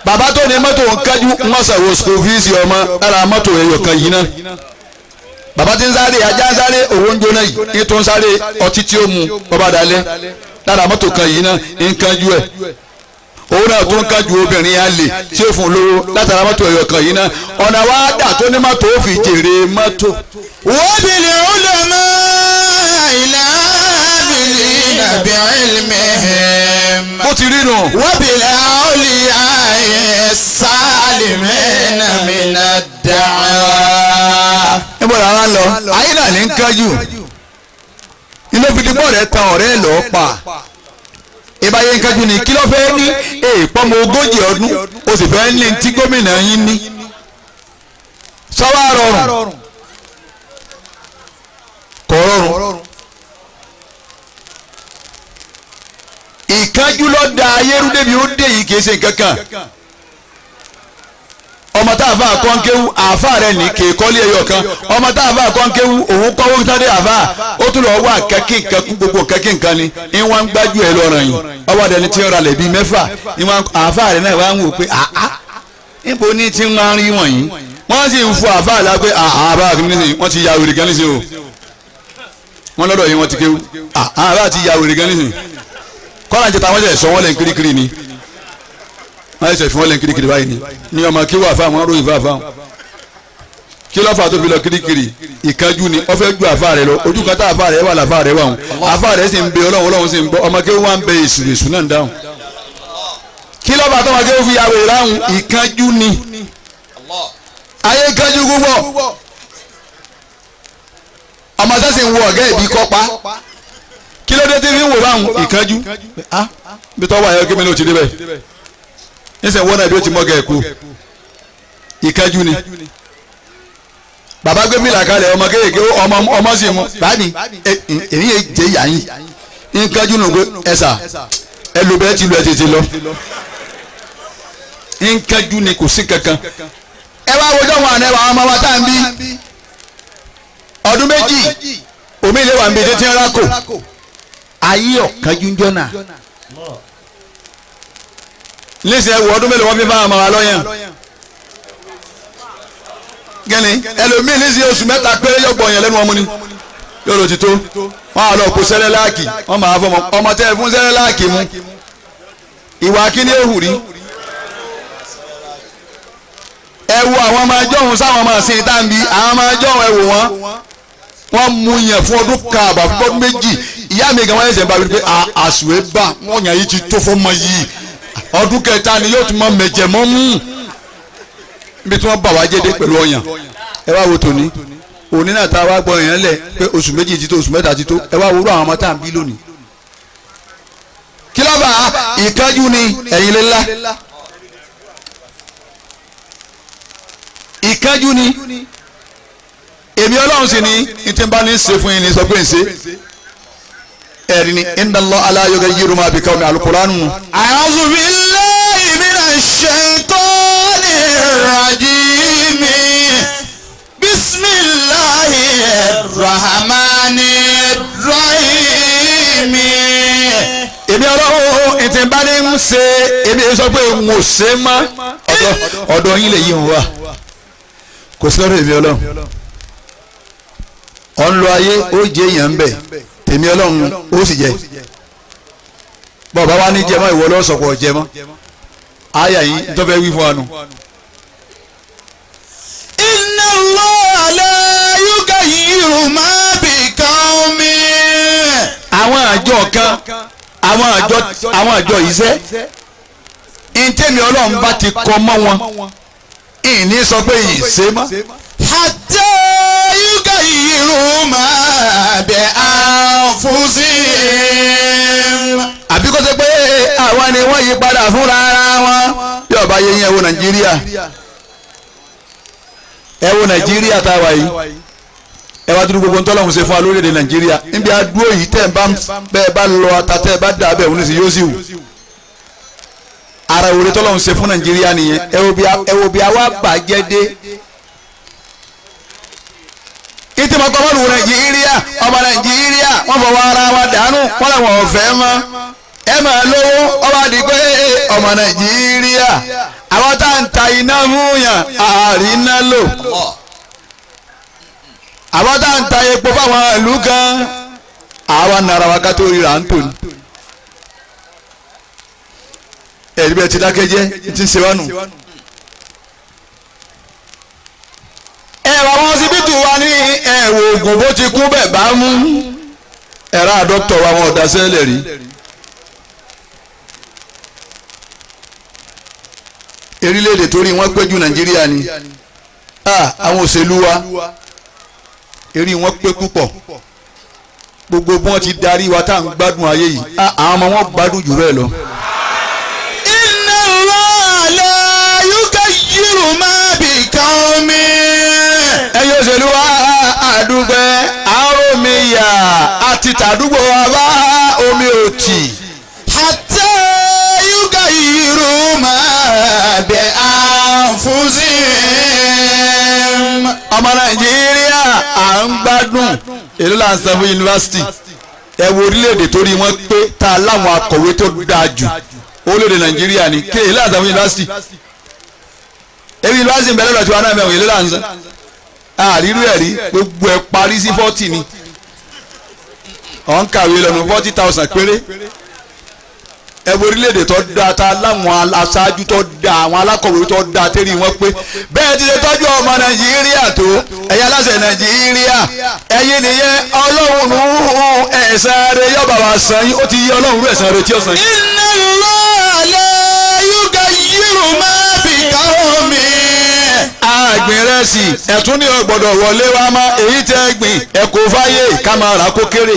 Bàbá tó ní mọ́tò ń kánjú, wọ́n sàwọ́ school fees ọmọ lára mọ́tò ẹyọ kan yìí náà. Bàbá tí ń sáré, ajá ń sáré, owó ń jóná yìí ní tó ń sáré ọtí tí ó mu bàbá dalẹ̀ lára mọ́tò kan yìí náà ń kánjú ẹ̀. Òun náà tó ń kánjú obìnrin á lè tí ó fún un lówó látara mọ́tò ẹyọ kan yìí náà. Ọ̀nà wa dà tó ní mọ́tò ó fi jèrè mọ́tò. وبالعلماء العاملين بعلمهم Bó ti rí nù. وبالأولياء السالمين من الدعوى. Níbo làwọn lọ? Ayé náà ní ń kánjú. Ilé fìdípọ̀ rẹ̀ tan ọ̀rẹ́ lọ́ọ́ pa. Ìbáyé ń kánjú ni kí ló fẹ́ ní èèpọ̀mọ 40 ọdún o sì fẹ́ ní tí gómìnà yín ní. Sọ́wọ́ rọrùn, kò rọrùn. Ìkánjú ló da ayérú débi ó dé yìí, kìí ṣe nǹkan kan. Ọmọ tá a fa kọ́ńkéwú àáfà rẹ̀ ní kéèkọ́lé ẹyọ kan. Ọmọ tá a fa kọ́ńkéwú òun kọ́wé sáré àáfà, ó tún lọ wá kẹ́kí nǹkan kún gbogbo kẹ́kí nǹkan ni ìwọ̀n ń gbájú ẹ̀ lọ́rọ̀ yìí. Ọwọ́ adẹni tí ń ralẹ̀ bíi 6, ìwọ̀n àáfà rẹ̀ náà wá ń wò pé àá níbo ní tí ń rí wọ̀nyí. Wọ́n sì ń fún àáfà la pé àá bá a kí nísìnyí wọ́n ti ya wèrè gan nísìnyí o, wọ́n lọ́dọ̀ yìí wọ́n ti kéwú, àá bá ti ya wèrè gan nísìnyí. Kọ́lá ń jẹta wọ́n sẹ̀ sọ wọ́n lẹ̀ ń kirikiri ni, wọ́n ṣe fún wọn lẹ́yìn kirikiri báyìí ni ní ọmọ kí wà fáwọn ròyìn fáwọn fáwọn. Kí ló fà tó fi lọ kirikiri? Ìkánjú ni. Ó fẹ́ ju àfa rẹ̀ lọ, ojú kan tá àfa rẹ̀ wà láfa rẹ̀ wà wọn, àfa rẹ̀ sì ń bẹ Ọlọ́run, Ọlọ́run sì ń bọ ọmọ kí wọ́n ń bẹ èṣù, èṣù náà ń dáhùn. Kí ló fà tó ọmọ kí wọ́n fi yàwé ráhùn? Ìkánjú ni. Ayé kánjú púpọ̀. Ọmọ sẹ́sì ń wo ọ̀gá ìbí kọ́pa. Kí ló dé tí fi ń wò báhùn? Ìkánjú. Bí tọ́wọ́ àyọ̀ kí mi ní o ti débẹ̀ nísìnyí wọ́n náà bí ó ti mọ́gà ẹ̀kú. Ìkánjú ni. Bàbá gbé fìlà kalẹ̀, ọmọ kéèké ọmọ sì mú báàmì èyí yé jẹ́ yàyín. Ìkánjú nù pé ẹ̀sà ẹ lò bẹ́ẹ̀ ti lu ẹ̀ tètè lọ. Ìkánjú ni, kò sí kankan. Ẹ wá wojọ́ wọn àná ẹ wà àwọn ọmọ wa tá à ń bí ọdún 2 omi ilé wa ń bí títí ń rákò. Ayé ọ̀kánjú ń jọ́nà. Níṣẹ́ wo ọdún mélòó wọ́n fi fáwọn ọmọ wa lọ́yàn? Gẹ́ni ẹlòmíì níṣẹ́ oṣù 3 péré yóò gbọ̀nyàn lẹ́nu ọmọ ni yóò lò ti tó. Wọ́n á lọ kó sẹ́rẹ́láàkì, wọ́n máa fọmọ ọmọ tẹ́ ẹ fún sẹ́rẹ́láàkì mu. Ìwà kíní èhù rí. Ẹ wo àwọn ọmọ ẹjọ́ òun sáwọn ọmọ ìsìn tàbí àwọn ọmọ ẹjọ́ òun, ẹ wò wọ́n. Wọ́n mú yẹn fún ọdún kan àbá fún ọdún 2. Ìyá mi gan wọ́n ṣẹ̀ṣẹ̀ bá mi pé àṣùwé bá wọ́n yàn yìí ti tó fọ́mọ yìí. Ọdún kẹta ni yóò tún mọ mẹjẹ mọ mú níbi tí wọ́n bà wá jẹ́dé pẹ̀lú ọyàn. Ẹ wá wo tòní òní náà tá a wá gbọ́ yẹn lẹ̀ pé oṣù 2 ti tó, oṣù 3 ti tó. Ẹ wá worú àwọn ọmọ tá à ń bí lónìí. Kí ló bá ìkánjú ni? Ẹ̀yin lé ńlá ìkánjú ni. Èmi Ọlọ́run sì ni ní tí n bá ní ṣe fún yín ní sọ pé ń ṣe. Ẹ̀rí ni inna Allaha la yughayyiru ma bi qawmin al-Qur'anu. A'udhu billahi minash shaitanir rajim. Bismillahir rahmanir rahim. Èmi Ọlọ́run ìtì bá ní ń ṣe èmi sọ pé n ò ṣe mọ́. Ọ̀dọ̀ yín lè yí wọn wá, kò sí lọ́dọ̀ èmi Ọlọ́run. Ọ̀ ń lọ ayé ó jẹ́ èèyàn ń bẹ̀, tèmi Ọlọ́run ó sì jẹ. Bọ́ọ̀bá wa ní jẹmọ́ ìwọ lọ́sọ̀kọ̀ jẹmọ́. Àyà yìí tó fẹ́ wí fún wa nù. Inna Allaha la yughayyiru ma bi qawmin. Àwọn àjọ kan, àwọn àjọ yìí sẹ́, ntẹ́mi Ọlọ́run bá ti kọ mọ́ wọn, ìní sọ pé yìí ṣe mọ́. Hatta yughayyiru ma bi anfusihim. Àbí kó ṣe pé àwọn ni wọ́n yí padà fúnra ara wọn. Bí ọba yẹ yín, ẹ wo Nàìjíríà, ẹ wo Nàìjíríà tá a wà yìí, ẹ wá dúró gbogbo ntọ́lọ́hún ṣe fún wa lórílẹ̀‐èdè Nàìjíríà. Níbi adúró yìí, tẹ́ ẹ bá bẹ́ẹ̀ bá lọ ata, tẹ́ ẹ bá dà bẹ́ẹ̀, òun ní sì yóò sì wù. Ara òwe tọ́lọ́hún ṣe fún Nàìjíríà nìyẹn. Ẹ wo bí a wá bàjẹ́ dé. Ìtì mọ̀ kọ́mọ́lù Nàìjíríà, ọmọ Nàìjíríà wọ́n fọwọ́ ara wa dànù, wọ́n làwọn ọ̀fẹ́ mọ́. Ẹ máa lówó, ọba di pé ọmọ Nàìjíríà, àwọn tá à ń ta iná fún yàn, àríná lò. Àwọn tá à ń ta epo fáwọn ìlú kan, àwa nara wa ká tó ríra ń tò ní. Ẹ̀rí bẹ́ẹ̀ ti dákẹ́jẹ́ ti ń ṣe wá nù. Ẹ̀rọ àwọn ọsibítù wa ní ẹ̀wò oògùn bó ti kú bẹ́ẹ̀ bá mú ẹ̀rọ àdọ́tọ̀ wa, wọn ò dá sẹ́lẹ̀ rí. Erílẹ̀-èdè torí wọ́n pé ju Nàìjíríà ni. Àwọn òṣèlú wa, eré wọn pé púpọ̀. Gbogbo bí wọ́n ti darí wa tá à ń gbádùn ayé yìí, àwọn ọmọ wọn gbádùn jù bẹ́ẹ̀ lọ. Inna Allaha la yughayyiru ma bi qawmin. Ẹ̀yin òṣèlú wa, àdúgbẹ́ àròmí yà àti tàdúgbò wa bá omi òtì. Hatta yughayyiru ma bi anfusihim. Ọmọ Nàìjíríà à ń gbádùn. Èló là ń san fún yunifásitì? Ẹ wo orílẹ̀-èdè tó rí wọn pé tá a láwọn akọ̀wé tó dáa jù, orílẹ̀-èdè Nàìjíríà ni. Kí èló là ń san fún yunifásitì? Ebi yunifásitì ń bẹ lọ́dọ̀ tí wọn náà mẹ́wọ̀n. Èló là ń san? Àrírú ẹ̀rí gbogbo ẹ̀ parí sí 40 ni. Ọ̀ ń kàwé lọ́nu, 40,000 péré. Ẹ wo orílẹ̀-èdè tó dáa ta láwọn aṣáájú tó dáa, àwọn alákọ̀wé tó dáa, tẹ́rì wọn pé. Bẹ́ẹ̀ ti ṣe tọ́jú ọmọ Nàìjíríà tó, ẹ̀yin aláṣẹ Nàìjíríà, ẹ̀yin nìyẹn. Ọlọ́run nù ẹ̀san rẹ̀ yóò bá wa san yín. Ó ti yí Ọlọ́run rú ẹ̀san rẹ̀ tí ó san yín. Inna Allaha la yughayyiru ma bi qawmin. Àgbìn rẹsì, ẹ̀tún ní ọ̀gbọ̀dọ̀ wọlé wa mọ́. Èyí tẹ́ gbìn, ẹ̀kọ́ fáyé ká máa rà kó kéré.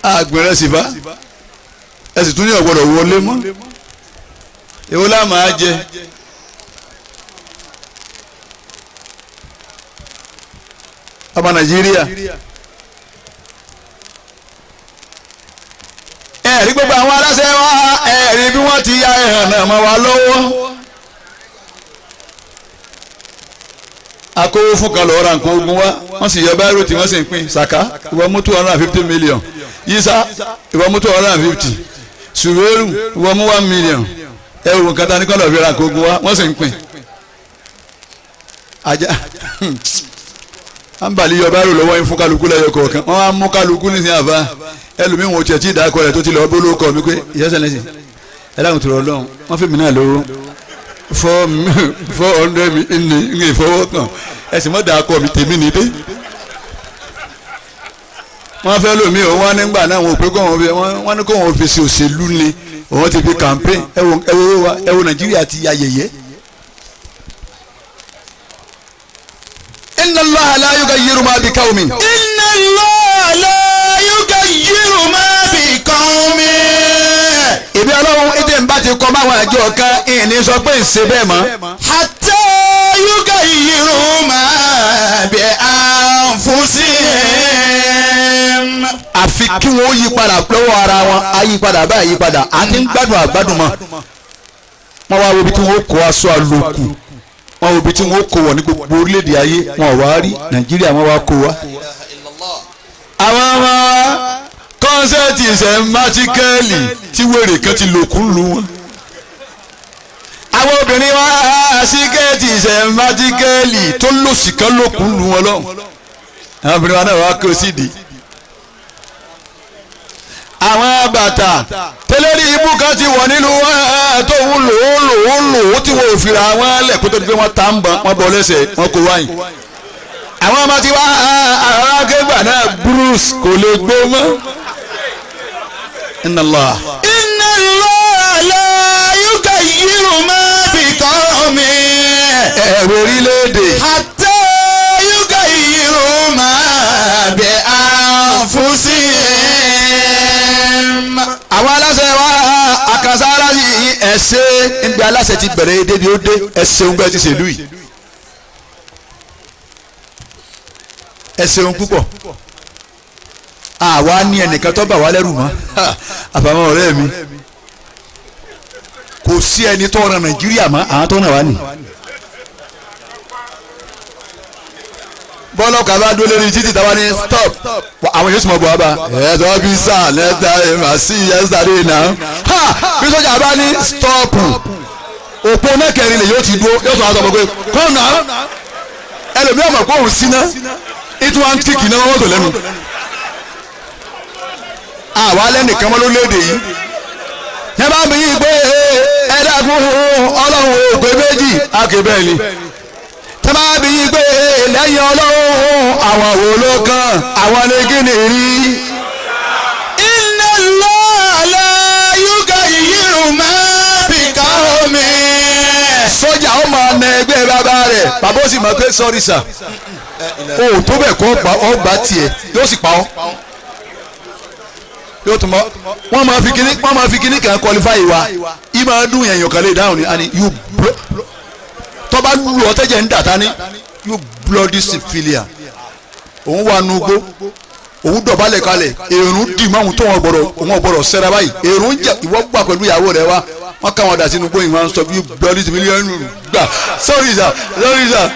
Àgbìn rẹsì fa, ẹ sì tún ní ọ̀gbọ̀dọ̀ wọlé mọ́. Èwo la máa jẹ? Ọmọ Nàìjíríà, ẹ rí gbogbo àwọn aláṣẹ wa, ẹ rí bí wọ́n ti ya ẹ̀hàn náà mọ́ wa lọ́wọ́. Akówó fún kan lọ́ọ́ ra nǹkan ogun wa, wọ́n sì yọ báírò tí wọ́n sì ń pín saka. Ìwọ mú 250 million, Yísà, ìwọ mú 250, Sùwérù, ìwọ mú 1 million. Ẹ wò nǹkan tá ní kọ́ lọ́ọ́ fi ra nǹkan ogun wa, wọ́n sì ń pín. Ajá àǹbàlí yọ báírò lọ́wọ́ yín fún kálukú lẹ́yọ kọ̀ọ̀kan. Wọ́n á mú kálukú nísìnyí. Àbá ẹlòmíín wọn ò tiẹ̀ tí ì dákọ̀ rẹ̀ tó ti lọ́ọ́ bó lóko mi pé ìyẹ́sẹ̀ lẹ́sìn ẹ dáhùn tó rọ lọ́hùn. Wọ́n fi mí náà lówó 400 ní ní ìfọwọ́kàn. Ẹ sì mọ́ dákọ̀ mi, tèmi ní dé. Wọ́n fẹ́ lómi òun wá nígbà náà, wọn ò pé kó wọn fi wọ́n ní kó wọn fi ṣe òṣèlú ni, òun ti fi campaign. Ẹ wo, ẹ wo wa, ẹ wo Nàìjíríà ti ya yẹ̀yẹ́. Inna Allaha la yughayyiru ma bi qawmin. Inna Allaha la yughayyiru ma bi qawmin. Ìbí Ọlọ́run ètè ń bá ti kọ́ báwọn àjọ kan, ìní sọ pé ń ṣe bẹ́ẹ̀ mọ́. Hatta yughayyiru ma bi anfusihim. Àfi kí wọ́n yí padà lọ́wọ́ ara wọn. Á yí padà báyìí, yí padà. À ti ń gbádùn àgbádùn mọ́. Wọ́n wá wo ibi tí wọ́n kó aṣọ àlòkù, wọ́n wo ibi tí wọ́n kó wọ̀ ní gbogbo orílẹ̀-èdè ayé, wọn ò wá rí Nàìjíríà, wọ́n wá kó wa. Àwọn ọmọ wa, concert ìṣẹ̀ mátíkẹ́ẹ̀lì tí wèrè kan ti lòkù lù wọn. Àwọn obìnrin wa, skirt ìṣẹ̀ mátíkẹ́ẹ̀lì tó lòsì kan lòkù lù wọn lọ́hùn. Àwọn obìnrin wa náà wá kó sídìí àwọn bàtà tẹlẹ́rì ibú kan ti wọ̀ nílùú wọn tó ń lò ó lò ó lò ó tí wọn ò fira wọn lẹ̀ kó tó di pé wọ́n ta ń bọ̀, wọ́n bọ̀ lẹ́sẹ̀, wọ́n kó wáyìn. Àwọn ọmọ tí wá àwọn akégbà náà, Bruce kò lè gbó mọ́. Inna Allah. Inna Allaha la yughayyiru ma bi qawmin. Orílẹ̀-èdè. Hatta yughayyiru ma bi anfusihim. Àwọn aláṣẹ wa àkànṣe aláṣẹ yìí ẹ ṣe níbi aláṣẹ ti bẹ̀rẹ̀ débi ó dé ẹ ṣeun bẹ́ẹ̀ ti ṣèlú yìí. Ẹ ṣeun púpọ̀. Àwa ní ẹnìkan tó bà wá lẹ́rù mọ́ àfàwọn ọ̀rẹ́ mi. Kò sí ẹni tó ràn Nàìjíríà mọ́ àwọn tó ràn wá nì. Bọ́lá ọkà bá dúró lórí títì táwa ní stop àwọn yóò sì mọ̀ bọ̀ wá bá ẹ̀ ẹ́ bí sà lẹ́tà ẹ̀ mà sí yesterday náà ha bí sọ́jà bá ní stop òpó náà kẹrin lè yóò ti dúró yóò tún wá sọ pé come now ẹlòmíràn mọ̀ pé òun síná ìtún wa ń tíkì náà wọ́n tó lẹ́nu. Àwa lẹ́nìkan mọ́ lórílẹ̀‐èdè yìí yẹn bá mi yí pé ẹ dákun Ọlọ́run ò pé méjì á kè bẹ́ẹ̀ ni tẹ́lá bí yí pé lẹ́yìn Ọlọ́run àwọn wo ló kàn àwọn ní kíni rí. Inna Allaha la yughayyiru ma bi qawmin. Sọ́jà ó máa na ẹgbẹ́ bàbá rẹ̀ bàbá ó sì mọ̀ pé sorry sir o ò tó bẹ̀ kó ọgbà tiẹ̀ yóò sì pa ọ́. Yóò tún mọ́ wọ́n máa fi kíní kan qualify wa ìmọ̀ ọdún yẹn yàn kan lè dáhùn ni and you bro tọ́ba lù ọ́ tẹ́jẹ̀ ń dà ta ni you bloody syphilia òun wà nugbó òun dọ̀bálẹ̀ kalẹ̀ èrún dì mọ́ òun tó wọn gbọ́dọ̀ òun gbọ́dọ̀ sẹ́ra báyìí èrún jẹ ìwọ gbà pẹ̀lú ìyàwó rẹ wá wọn káwọn dà sínú gbóyìn wọn sọ you bloody syphilia gbà sorry sir sorry sir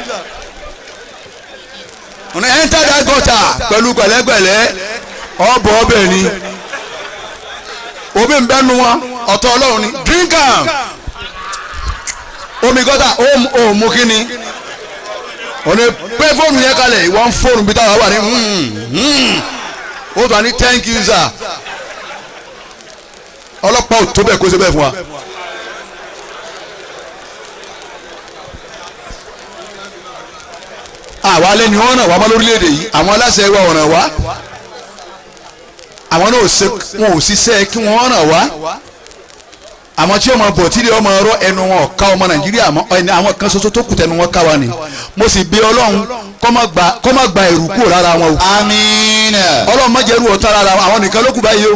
ọ̀nà enter that gutter pẹ̀lú pẹ̀lẹ́pẹ̀lẹ́ ọ̀bọ̀ ọbẹ̀ ni omi ń bẹ́nu wọn ọ̀tọ̀ Ọlọ́run ni drink am omi gọ́tà ó mú kíni òní pé fóònù yẹn kalẹ̀ ìwọ ń fóònù bí táwa wà ní ó tún wà ní thank you sir ọlọ́pàá ò tó bẹ́ẹ̀ kó ṣe bẹ́ẹ̀ fún wa. Àwa lẹ́ni wọ́n ràn wá mọ́ lórílẹ̀‐èdè yìí àwọn aláṣẹ wa ò ràn wá àwọn náà wọn ò ṣiṣẹ́ kí wọ́n ràn wá àwọn tí ọmọ bọ̀ tí ilé ọmọ ọ̀rọ̀ ẹnu wọn ká ọmọ Nàìjíríà mọ́ ẹni àwọn kan ṣoṣo tó kù tẹnu wọn ká wa ni mo sì bí Ọlọ́run kó má gba ẹ̀rù kúrò lára wọn o. Àmín. Ọlọ́run má jẹ́ ẹrù ọ̀tá lára wọn àwọn nìkan ló kù báyìí o.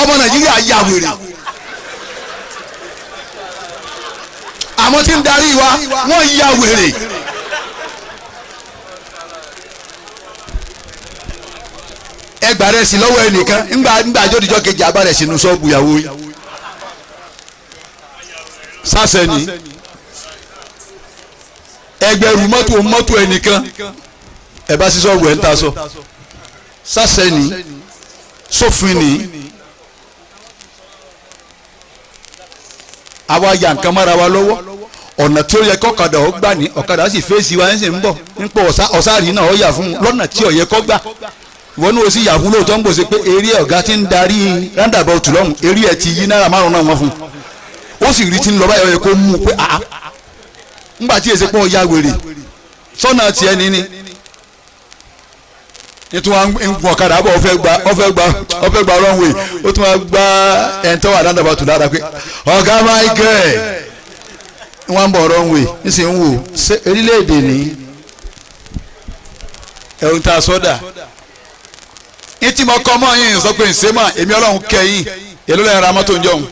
Ọmọ Nàìjíríà ya wèrè àwọn tí ń darí wa wọ́n ya wèrè. Ẹgbà rẹ̀ sí lọ́wọ́ ẹnìkan ńgbà àjọdíjọ́ kejì abá rẹ̀ sínú ṣọ́ọ̀bù ìyàwó yìí sásẹ̀ ni ẹgbẹ̀rún mọ́tò ẹnìkan ẹ bá sí ṣọ́ọ̀bù ẹ̀ ń ta sọ sásẹ̀ ni sófin ni àwa ya nǹkan mọ́ra wa lọ́wọ́ ọ̀nà tí ó yẹ kọ́kadà ó gbà ní ọ̀kadà sì fèsì wa ẹ̀ ń sì ń bọ̀ ń pọ̀ ọ̀sáàrí náà ó yà fún un lọ́nà tí ó yẹ kó gbà ìwọ ní o sì yà fún lóòótọ́ ń gbòsè pé eré ọ̀gá ti ń darí roundabout lọ́hùn eré ẹ̀ ti yí 5 náírà wọn fún un ó sì rí ti ń lọ báyọ̀ yẹ kó mú un pé àá ńgbà tí èsì pọ̀ ya wèrè sọ́nà tiẹ̀ níní nítorí wọn ń gun ọ̀kadà bọ̀ ó fẹ́ gba wrong way ó tún wá gbá ẹ̀ńtọ́ wà roundabout lára pé ọ̀gá Michael wọ́n ń bọ̀ wrong way nísìnyí ń wò ṣé orílẹ̀-èdè ní ẹ̀rù ta sọ́dà ní tí mo kọ́ mọ́ yín sọ pé ǹṣe mọ́ èmi Ọlọ́run kẹ́yìn èló lẹ́yìn ra mọ́tò ń jọ̀hún.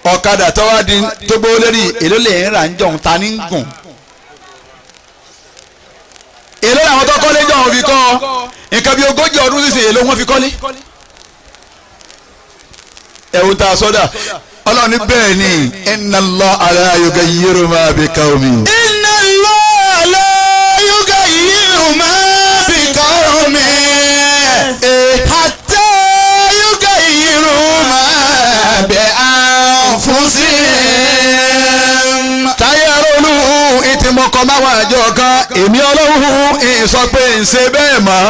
Ọ̀kadà tó wá di tó gbówó lérí èló lẹ́yìn ra ń jọ̀hún ta ní ń gùn. Èló làwọn tó kọ́lé jọ̀hún fi kọ́ nǹkan bíi 40 ọdún sísè èló wọn fi kọ́lé. Ẹ̀hún ta sọ́dà Ọlọ́run ní bẹ́ẹ̀ ni inna Allaha la yughayyiru ma bi qawmin. Inna Allaha la yughayyiru ma bi qawmin hatta yughayyiru ma bi anfusihim. Táyé ronú ìtìmọ̀kọ máwọn àjọ kan èmi Ọlọ́run ìsọ pé ń ṣe bẹ́ẹ̀ mọ́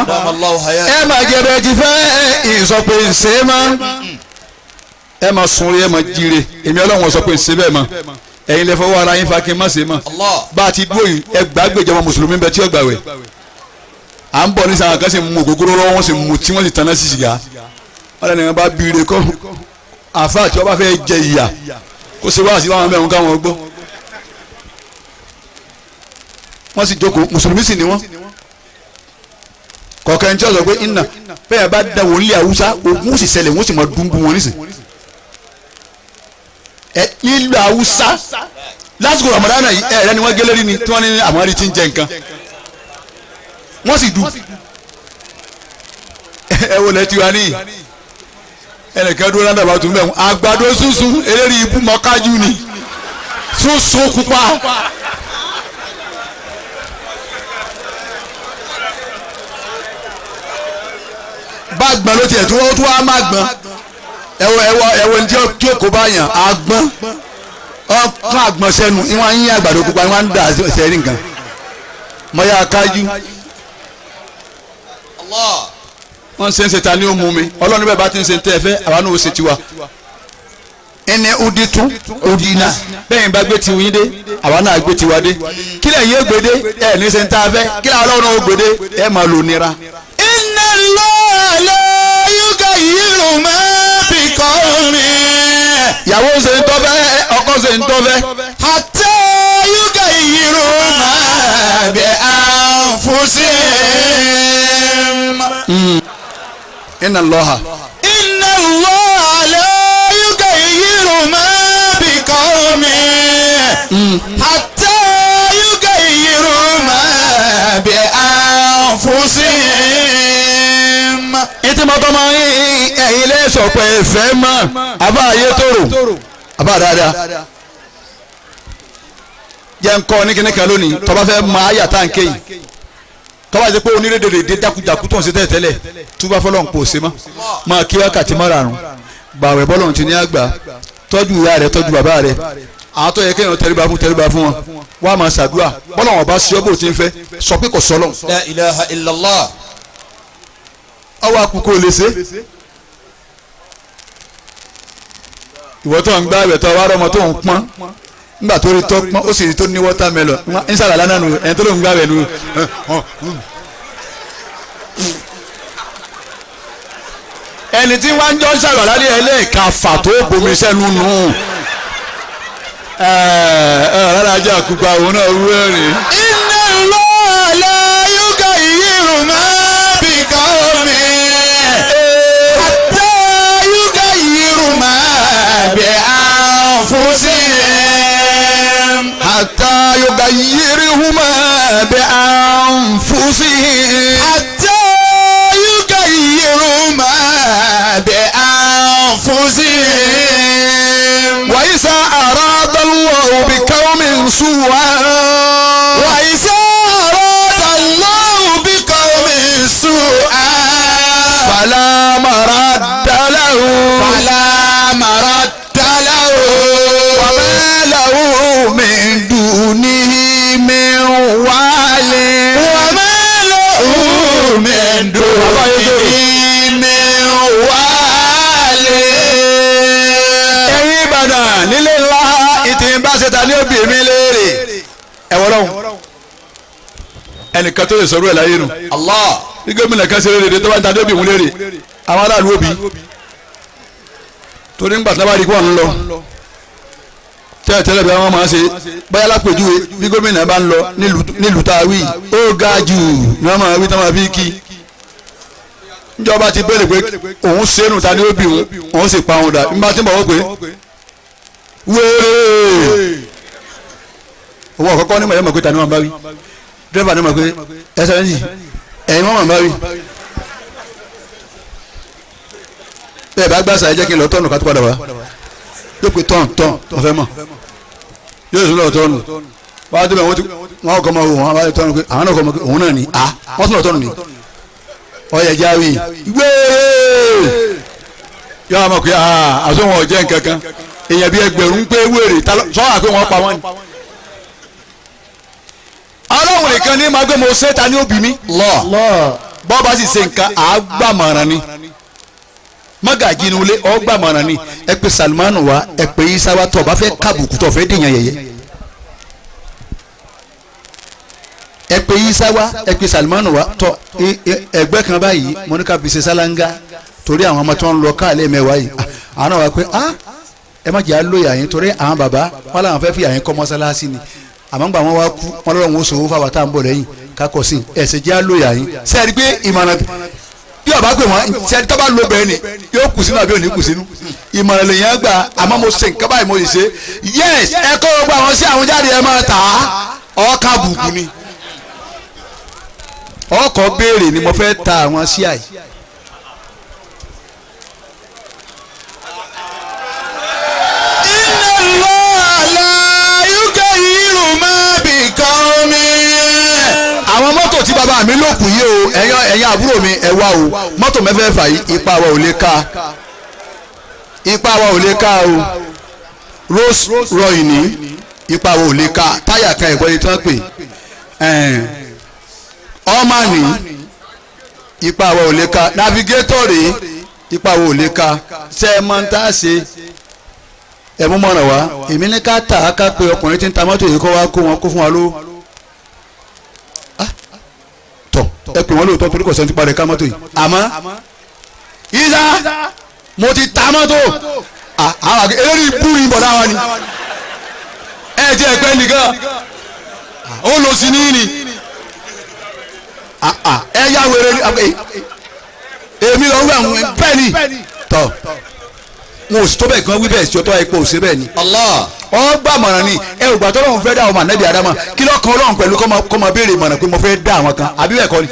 ẹ má jẹ bẹ́ẹ̀ ti fẹ́ ìsọ pé ń ṣe mọ́ ẹ má sunre ẹ má jíire èmi Ọlọ́run sọ pé ń ṣe bẹ́ẹ̀ mọ́ ẹ̀yin lè fọwọ́ ara yín fa kí n má ṣe mọ́ bá a ti dúró yìí ẹ gbàgbéjọba mùsùlùmí bẹ tí ó gbàwẹ̀ à ń bọ̀ ní sàn kan sì mú ògógóró lọ́wọ́ wọ́n sì mú tí wọ́n sì tanná sí sìgá wọ́n lẹ́nu bá bí ire kọ́ àfa àti ọba fẹ́ jẹ ìyà Kó ṣe wá sí wọn mẹ́rin káwọn gbọ́. Wọ́n sì jókòó, mùsùlùmí sì ni wọ́n. Kọ̀ọ̀kan ẹni tí wọ́n sọ pé iná bẹ́ẹ̀ bá da wọ́n lé Haúsá, ogun sì ṣẹlẹ̀, wọ́n sì mọ dúnbù wọn nísìn. Ẹ nílùú Haúsá lásìkò Ramadana yìí, ẹ rẹ ni wọ́n gé lérí ni tí wọ́n ní àwọn ẹni tí ń jẹ nǹkan, wọ́n sì dù. Ẹ wo lẹ tiwa ní ẹnìkan dúró ládàá bá tún bẹ̀ wọ́n àgbàdo sunsun eléyìí ibú mọ́kájú ni sunsun pupa. Bá gbọ́n ló tiẹ̀ tí wọ́n tún wá má gbọ́n. Ẹ̀wọ̀ ẹ̀wọ̀ ẹ̀wọ̀ ní tí ó kó bá yàn àgbọ́n ọkàn àgbọ̀n sẹ́nu ìwọ̀n yín àgbàdo pupa ìwọ̀n ń dà sẹ́rí nǹkan mọ́yá kájú. Wọ́n ṣe ń ṣe ta ni ó mú mi, ọlọ́run bẹ́ẹ̀ bá ti ń ṣe tẹ́ ẹ fẹ́, àwa náà ó ṣe tiwa. Ẹni odi tún odi náà bẹ́ẹ̀ bá gbé tiwọn yín dé, àwa náà gbé tiwa dé. Kílẹ̀ yín ó gbé dé, ẹ̀ ní ṣe ń tá a fẹ́, kílẹ̀ ọlọ́run náà ó gbé dé, ẹ̀ máa lò nira. Inna Allaha la yughayyiru ma bi qawmin. Ìyàwó ṣe ń tọ́ fẹ́, ọkọ ṣe ń tọ́ fẹ́. Hatta yughayyiru ma bi anfusihim. Inna Allaha. Inna Allaha la yughayyiru ma bi qawmin. Hatta yughayyiru ma bi anfusihim. Ètí mọ́tọ́ máa ń ẹ̀yin lẹ́sọ̀ pé ẹ̀fẹ́ mọ́ àbá ayé tòrò àbá dáadáa. Jẹ́ ń kọ́ ní kíní kan lónìí, tó bá fẹ́ mọ àyà tá à ń ké yìí, tó bá jẹ́ pé onírèdèrèdè jákujàku tó ń ṣe tẹ́lẹ̀ túbá fọlọ́n kò ṣe mọ́, máa kí wákàtí márààrún, gbàwẹ̀ bọ́lọ́run ti ní àgbà, tọ́jú ìyá rẹ̀, tọ́jú bàbá rẹ̀, àwọn tó yẹ kéèyàn tẹríba fún tẹríba fún wọn, wọ́n á máa ṣàdúrà bọ́lọ́run ọba sí ọ́ bó ti ń fẹ́, sọ pé kò sọ́lọ́run. La ilaha illallah. Ọwọ́ akukó lè ṣe. Ìwọ tó ń gbá ẹ̀bẹ̀ tó wá rọmọ tó ń pọ́n, nígbà tó rí tó pọ́n ó sì rí tó ní watermelon ń sàlàlá náà nù, ẹni tó ló ń gbá ẹ̀bẹ̀ nù. Ẹni tí wọ́n ń jọ ń sàlàlá ní ẹlẹ́ẹ̀ka fà tó bomi sẹ́nu nù. Ẹ ẹ rárá ajá àkùkọ àwọn náà wú ẹ̀rín. Inna Allaha la yughayyiru ma bi qawmin. Hatta yughayyiru ma bi anfusihim. Hatta yughayyiru ma bi anfusihim. Hatta yughayyiru ma bi anfusihim. Wa iza arada Allahu bi qawmin su'an. Wa iza arada Allahu bi qawmin su'an. Fala maradda lahu. Fala maradda lahu. Wa ma lahu min dunihi min wali. Wa ma lahu min dunihi min wali. Ẹ̀yin Ìbàdàn nílé ńlá ìtì ń bá ṣe ta ní òbí mi léèrè. Ẹ̀wọ̀n lọ́hùn. Ẹnìkan tó lè sọ̀rọ̀ ẹ̀ láyé nu. Allah. Bí gómìnà kan ṣe léèrè tó bá ń ta ní òbí òun léèrè. Àwọn aráàlú òbí. Torí ńgbà tí wọ́n bá rí kí wọ́n ń lọ. Tẹ́lẹ̀ tẹ́lẹ̀ bí wọ́n máa ṣe bóyá lápèjúwe bí gómìnà bá ń lọ nílùú tá a wí ó ga jù ni wọ́n máa wí tí wọ́n máa fi kí. Níjọba ti béèrè pé òun ṣẹ́nu ta ní òbí òun, òun sì pa òun dà. Nígbà tí ń bọ̀ wọ́n pé wéèrè owó àkọ́kọ́ ní mọ̀ pé ta ni wọ́n bá wí, dírẹ́fà ní mọ̀ pé ẹsẹ̀ méjì ẹ̀yin wọ́n mọ̀ bá wí. Bẹ́ẹ̀ bá gbàsà ẹ jẹ́ kí n lọ tọ́nù ká tó padà wá, yóò pé tọ́n tọ́n wọ́n fẹ́ mọ̀, yóò sún lọ tọ́nù wọ́n á débẹ̀ wọ́n kọ́ mọ òun, wọ́n á tọ́nù pé àwọn náà kọ́ mọ pé òun náà ni a wọ́n tún lọ tọ́nù ni ọ̀yẹ̀ jáwé wéèrè yóò mọ̀ pé àsọ̀wọ̀n ọ̀jẹ̀ nǹkan kan, èèyàn bíi ẹgbẹ̀rún pé wéèrè sọ́wọ́n àpé wọ́n pa wọ́n ni. Ọlọ́run nìkan ní máa gbé mo ṣe ta ní òbí mi. Bọ́ bá sì ṣe nǹkan àágbàmọ̀ràn ni. Mọ́gàjì inú ilé ọgbàmọ̀ràn ni. Ẹ pé Salmanu wá, ẹ pé Isa wá, tó bá fẹ́ kábùkù tó fẹ́ dèèyàn yẹ̀yẹ́. Ẹ pé Isa wá, ẹ pé Salmanu wá, tó ẹgbẹ́ kan báyìí mo ní ká fi ṣe sálángá torí àwọn ọmọ tó ń lọ káàlẹ́ mẹ́wàá yìí. Àwọn náà wá pé ah Ẹ má jẹ́ àlóyè àyín torí àwọn bàbá wọn làwọn fẹ́ fi àyín kọ́ mọ́sálásí ni, àmọ́ gbà wọ́n wá kú wọn lọ́wọ́ wọn sòwò fáwọn tá à ń bọ̀ lẹ́yìn kakọ̀ sí ẹ̀sẹ̀ jẹ́ àlóyè àyín. Sẹ́ẹ̀rí pé ìmọ̀ràn bí ọba pè wọ́n sẹ́ẹ̀rí tó bá lo bẹ́ẹ̀ ni yóò kù sínú àbí òní kù sínú? Ìmọ̀ràn lèyàn gbà, àmọ́ mo ṣe nǹkan báyìí, mo sì ṣe. Yes, ẹ kó gbogbo àwọn sí àwọn jáde, ẹ máa tà á, ọkà bùkù ni. Ọkọ̀ béèrè ni mo fẹ́ ta àwọn sí àyè. Inna Allah la yughayyiru ma bi qawmin. Àwọn mọ́tò tí bàbá mi lò kù yìí o, ẹ̀yin àbúrò mi, ẹ wá o. Mọ́tò mẹ́fẹ̀ẹ̀fà yìí, ipa wa ò lè ká, ipa wa ò lè ká o. Rolls Royce ní ipa wa ò lè ká, táyà kan ẹ̀gbọ́n yìí tí wọ́n pè ọmọ ní ipa wa ò lè ká, navigator rèé, ipa wa ò lè ká. Ṣé ẹ mọ̀ ń tá a ṣe? Ẹ mú mọ̀ràn wá. Èmi ní ká tà á, ká pé ọkùnrin tí ń ta mọ́tò yìí kó wá kó wọn kó fún wa lówó. Tọ ẹ pè wọn lóòótọ́ torí kò sẹ́ni tí parẹ́ ká mọ́tò yìí, àmọ́ ìsá mo ti ta mọ́tò àwọn àgbẹ̀ eléyìí bú yìí bọ̀dá wa ni ẹ jẹ́ ẹ̀pẹ́ nìkan ó lọ sí ní ní ẹ yá wèrè èmi lọ wí àwọn bẹ́ẹ̀ ni. Tọ wọn ò sì tó bẹ́ẹ̀ gan wí bẹ́ẹ̀ sí ọtọ́ ẹ pé ò sí bẹ́ẹ̀ ni. Allah. Ọ gbà mọ̀ràn ni. Ẹ ò gbà tó lọ́run fẹ́ dá ọmọ ànábì Ádámà, kí lọ́kàn Ọlọ́run pẹ̀lú kọ́ máa béèrè ìmọ̀ràn pé mo fẹ́ dá àwọn kan, àbí bẹ́ẹ̀ kọ́ ni.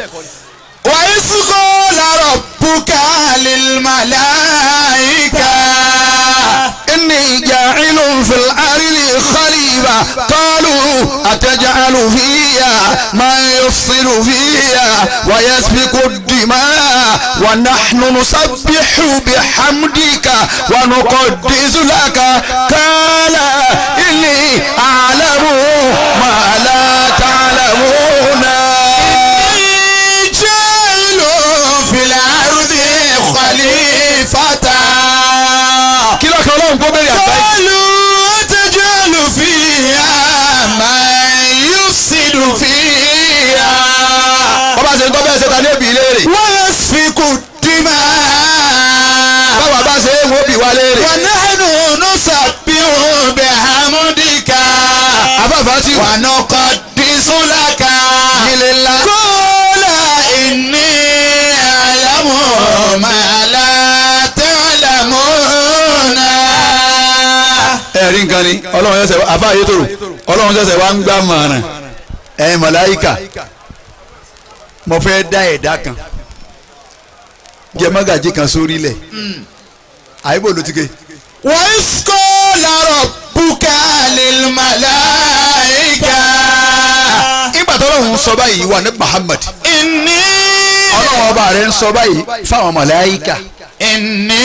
Wa iz qala rabbuka lil malaika inni ja'ilun fil ardi khalifa qalu ataj'alu fiha man yufsidu fiha wa yasfiku ad-dimaa wa nahnu nusabbihu bihamdika wa nuqaddisu laka qala inni a'lamu ma la ta'lamuna. Ja'ilun fil ardi khalifata. Kí ló kan Ọlọ́run kó bẹ̀rẹ̀ àgbáyé. Qalu ataj'alu fiha man yufsidu fiha Bọ́bá ṣe ń tọ́ bẹ́ẹ̀ ṣe ta ní òbí léèrè. wa yasfiku ad-dimaa. Báwa bá ṣe é wo bí wa léèrè. Wa nahnu nusabbihu bihamdika Afáfá tí wa nuqaddisu laka. Nílé ńlá. Qala inni a'lamu ma la ta'lamuna. Ẹ̀rí nǹkan ni Ọlọ́run ṣẹ̀ṣẹ̀ àfa ayétòrò Ọlọ́run ṣẹ̀ṣẹ̀ wá ń gbà mọ̀ràn. Ẹ̀yin màláíkà, mo fẹ́ dá ẹ̀dá kan jẹ mọ́gàjí kan sórí ilẹ̀, àyíbò ló ti ké. Wa iz qala rabbuka lil malaika. Ìgbà tó Ọlọ́run sọ báyìí wà ní Muhammad, Inni Ọlọ́run ọba rẹ̀ ń sọ báyìí fáwọn màláíkà, inni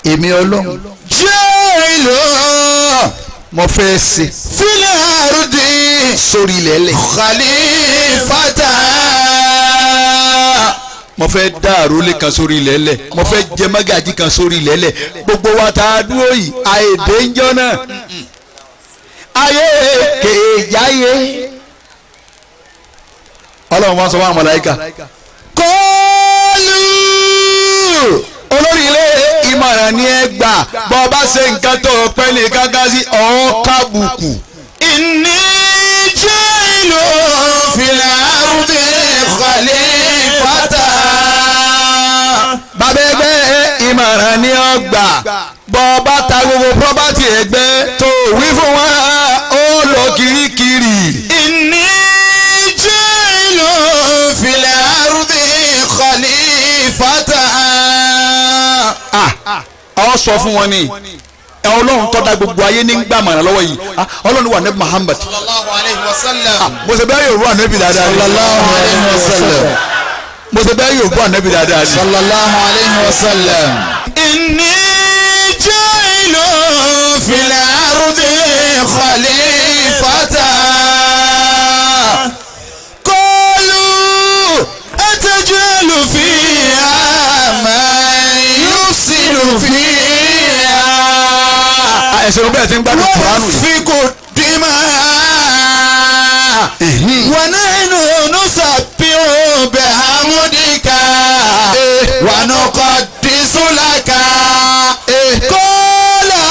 èmi Ọlọ́run ja'ilun mo fẹ́ ṣe fil ardi sórí ilẹ̀ lẹ̀, khalifata. Mo fẹ́ dá àrólé kan sórí ilẹ̀ lẹ̀, mo fẹ́ jẹ mọ́gàjí kan sórí ilẹ̀ lẹ̀. Gbogbo wa tá a dúró yìí àìdè ń jọ náà ayé kèèjáyé. Ọlọ́run wọn sọ fún àwọn màláíkà. Qalu Olórí ilé, ìmọ̀ràn ni ẹ gbà. Bọ́ ọ bá ṣe nǹkan tó o pẹ́ ní kankan sí ọ̀hún kábùkù. Inni ja'ilun fil ardi khalifata. Bàbá ẹgbẹ́, ìmọ̀ràn ni ọ gbà. Bọ́ ọ bá ta gbogbo property ẹgbẹ́ tó wí fún wa, ó lọ kirikiri. Inni ja'ilun fil ardi khalifata. Ọ sọ fún wọn ni Ọlọ́run tó dá gbogbo ayé ní gbàmọ̀ràn lọ́wọ́ yìí. Ọlọ́run wà ní Muhammad. Sallallahu alayhi wa sallam. Mo ṣe bẹ́ẹ̀ yóò rú ànábì dáadáa ni. Sallallahu alayhi wa sallam. Mo ṣe bẹ́ẹ̀ yóò rú ànábì dáadáa ni. Sallallahu alayhi wa sallam. Inni ja'ilun fil ardi khalifata. Qalu ataj'alu fiha man yufsidu fiha. Ẹ̀sìn ló bẹ̀rẹ̀ tí ń gbádùn Kùránù yìí. Wa yasfiku dimaa. Wa nahnu nusabbihu bihamdika wa nuqaddisu laka. Qala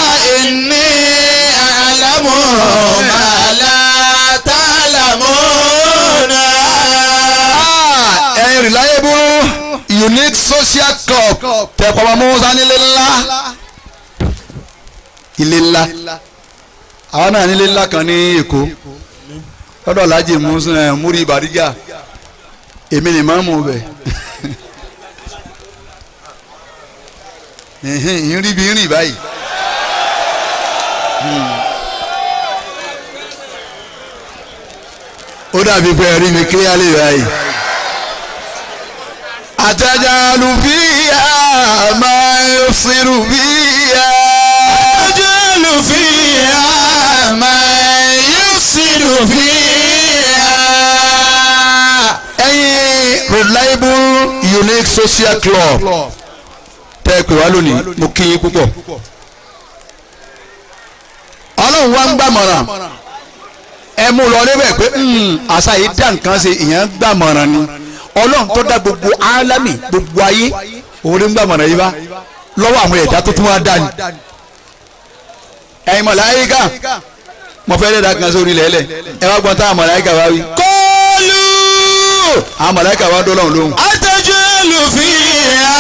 Tẹ̀kọ́ Musa nílé ńlá, ilé ńlá. Àwọn náà nílé ńlá kan ní Èkó lọ́dọ̀ Alhaji Muri Bariga, èmi ni màá mú bẹ̀. Ìrìn bí rìn báyìí. Ó dàbí pé ẹ̀rí mi clearly báyìí. Àtẹ̀jálù fíyà máa ń sírù fíyà. Àtẹ̀jálù fíyà máa ń sírù fíyà. Ẹ̀yin Reliable Unique Social Club tẹ́ ẹ pè wá lónìí, mo kí yín púpọ̀. Ọlọ́run wá ń gbàmọ̀ràn, ẹ mú lọ níbẹ̀ pé àṣà yìí dá nǹkan ṣe, ìyẹn gbàmọ̀ràn ni. Ọlọ́run tó dá gbogbo álámì, gbogbo ayé, òun ní gbàmọ̀ràn yìí bá lọ́wọ́ àwọn ẹ̀dá tó tún wá dá ni. Ẹ̀yin màláíkà, mo fẹ́ lẹ́dàá kan sórí lẹ́lẹ̀, ẹ wá gbọ́n táwọn màláíkà wá wí. Kọ́lù. Àwọn màláíkà wá dọ́lọ́run lóhùn. Àtẹ̀jálù fíyà.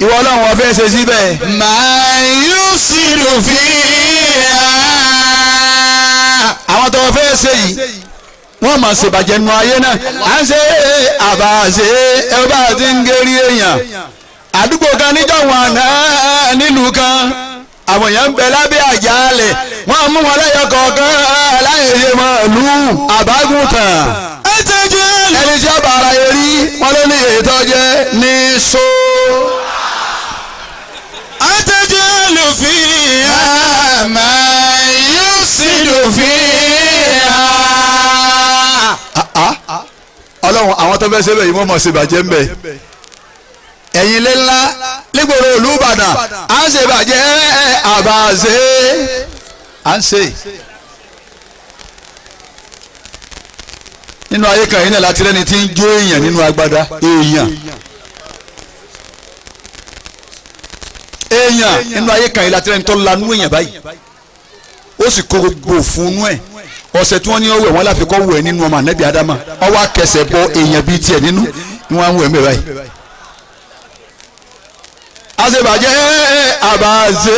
Ìwọ Ọlọ́run wọ́n fẹ́ ṣe síbẹ̀. Máa yóò sírù fíyà. Àwọn tó fẹ́ ṣe yìí wọ́n máa ṣèbàjẹ́ nu ayé náà. À ń ṣe àbàṣe ẹ bá ti ń gérí èèyàn. Àdúgbò kan níjọ́ wọn àná nílùú kan, àwọn èèyàn ń bẹ lábẹ́ àjàalẹ̀, wọ́n mú wọn lẹ́yọ kọ̀ọ̀kan láì ṣe màálù àbágùntàn. Ẹni tí ó bá ara yẹ rí wọn ló ní ètò jẹ ní so. Àtẹ̀jálù fíyà máa yóò sírù fíyà. Ọlọ́run àwọn tó fẹ́ ṣe bẹ́ẹ̀ yìí wọ́n mọ̀ ṣe bàjẹ́ ń bẹ̀. Ẹ̀yin ilé ńlá nígboro ìlú Ìbàdàn, à ń ṣe bàjẹ́ àbàṣe à ń ṣe. Nínú ayé kan yìí náà láti rẹ́ni tí ń jó èèyàn nínú agbada èèyàn. Èèyàn nínú ayé kan yìí láti rẹ́ni tó lanú èèyàn báyìí, ó sì kó gbogbo òfun nú ẹ̀. Ọ̀sẹ̀ tí wọ́n ní ọwọ́ ẹ̀ wọ́n láfi kọ́ wẹ̀ nínú ọmọ ànẹ́bí Ádámà, ọwọ́ akẹsẹ̀ bọ èèyàn bíi tiẹ̀ nínú ni wọ́n á ń wẹ̀ mẹ́ báyìí. Àṣebàjẹ́ àbàṣe.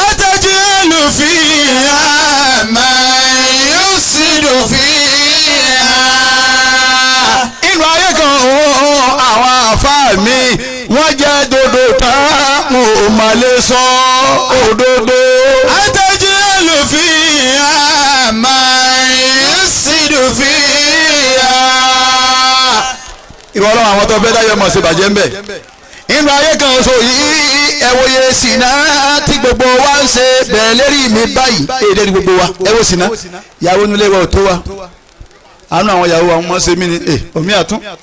Àtẹ̀jálù fíyà máa yóò sírù fíyà. Inú ayé kan àwọn àfáà mi wọ́n jẹ́ dodo tán, mo mà lè sọ òdodo. Àtẹ̀jálù fíyà máa yóò sírù fíyà. Ìwọ Ọlọ́run àwọn tó fẹ́ dáyọ̀ mọ̀ ṣe bàjẹ́ ń bẹ̀. Inú ayé kan so yìí ẹ̀wòye sìnà tí gbogbo wa ń ṣe bẹ̀rẹ̀ lérí mi báyìí, èdè ni gbogbo wa ẹ̀wò sìnà ìyàwó nílé wa ò tó wa. Àánú àwọn ìyàwó wa wọ́n ṣe mí ni omi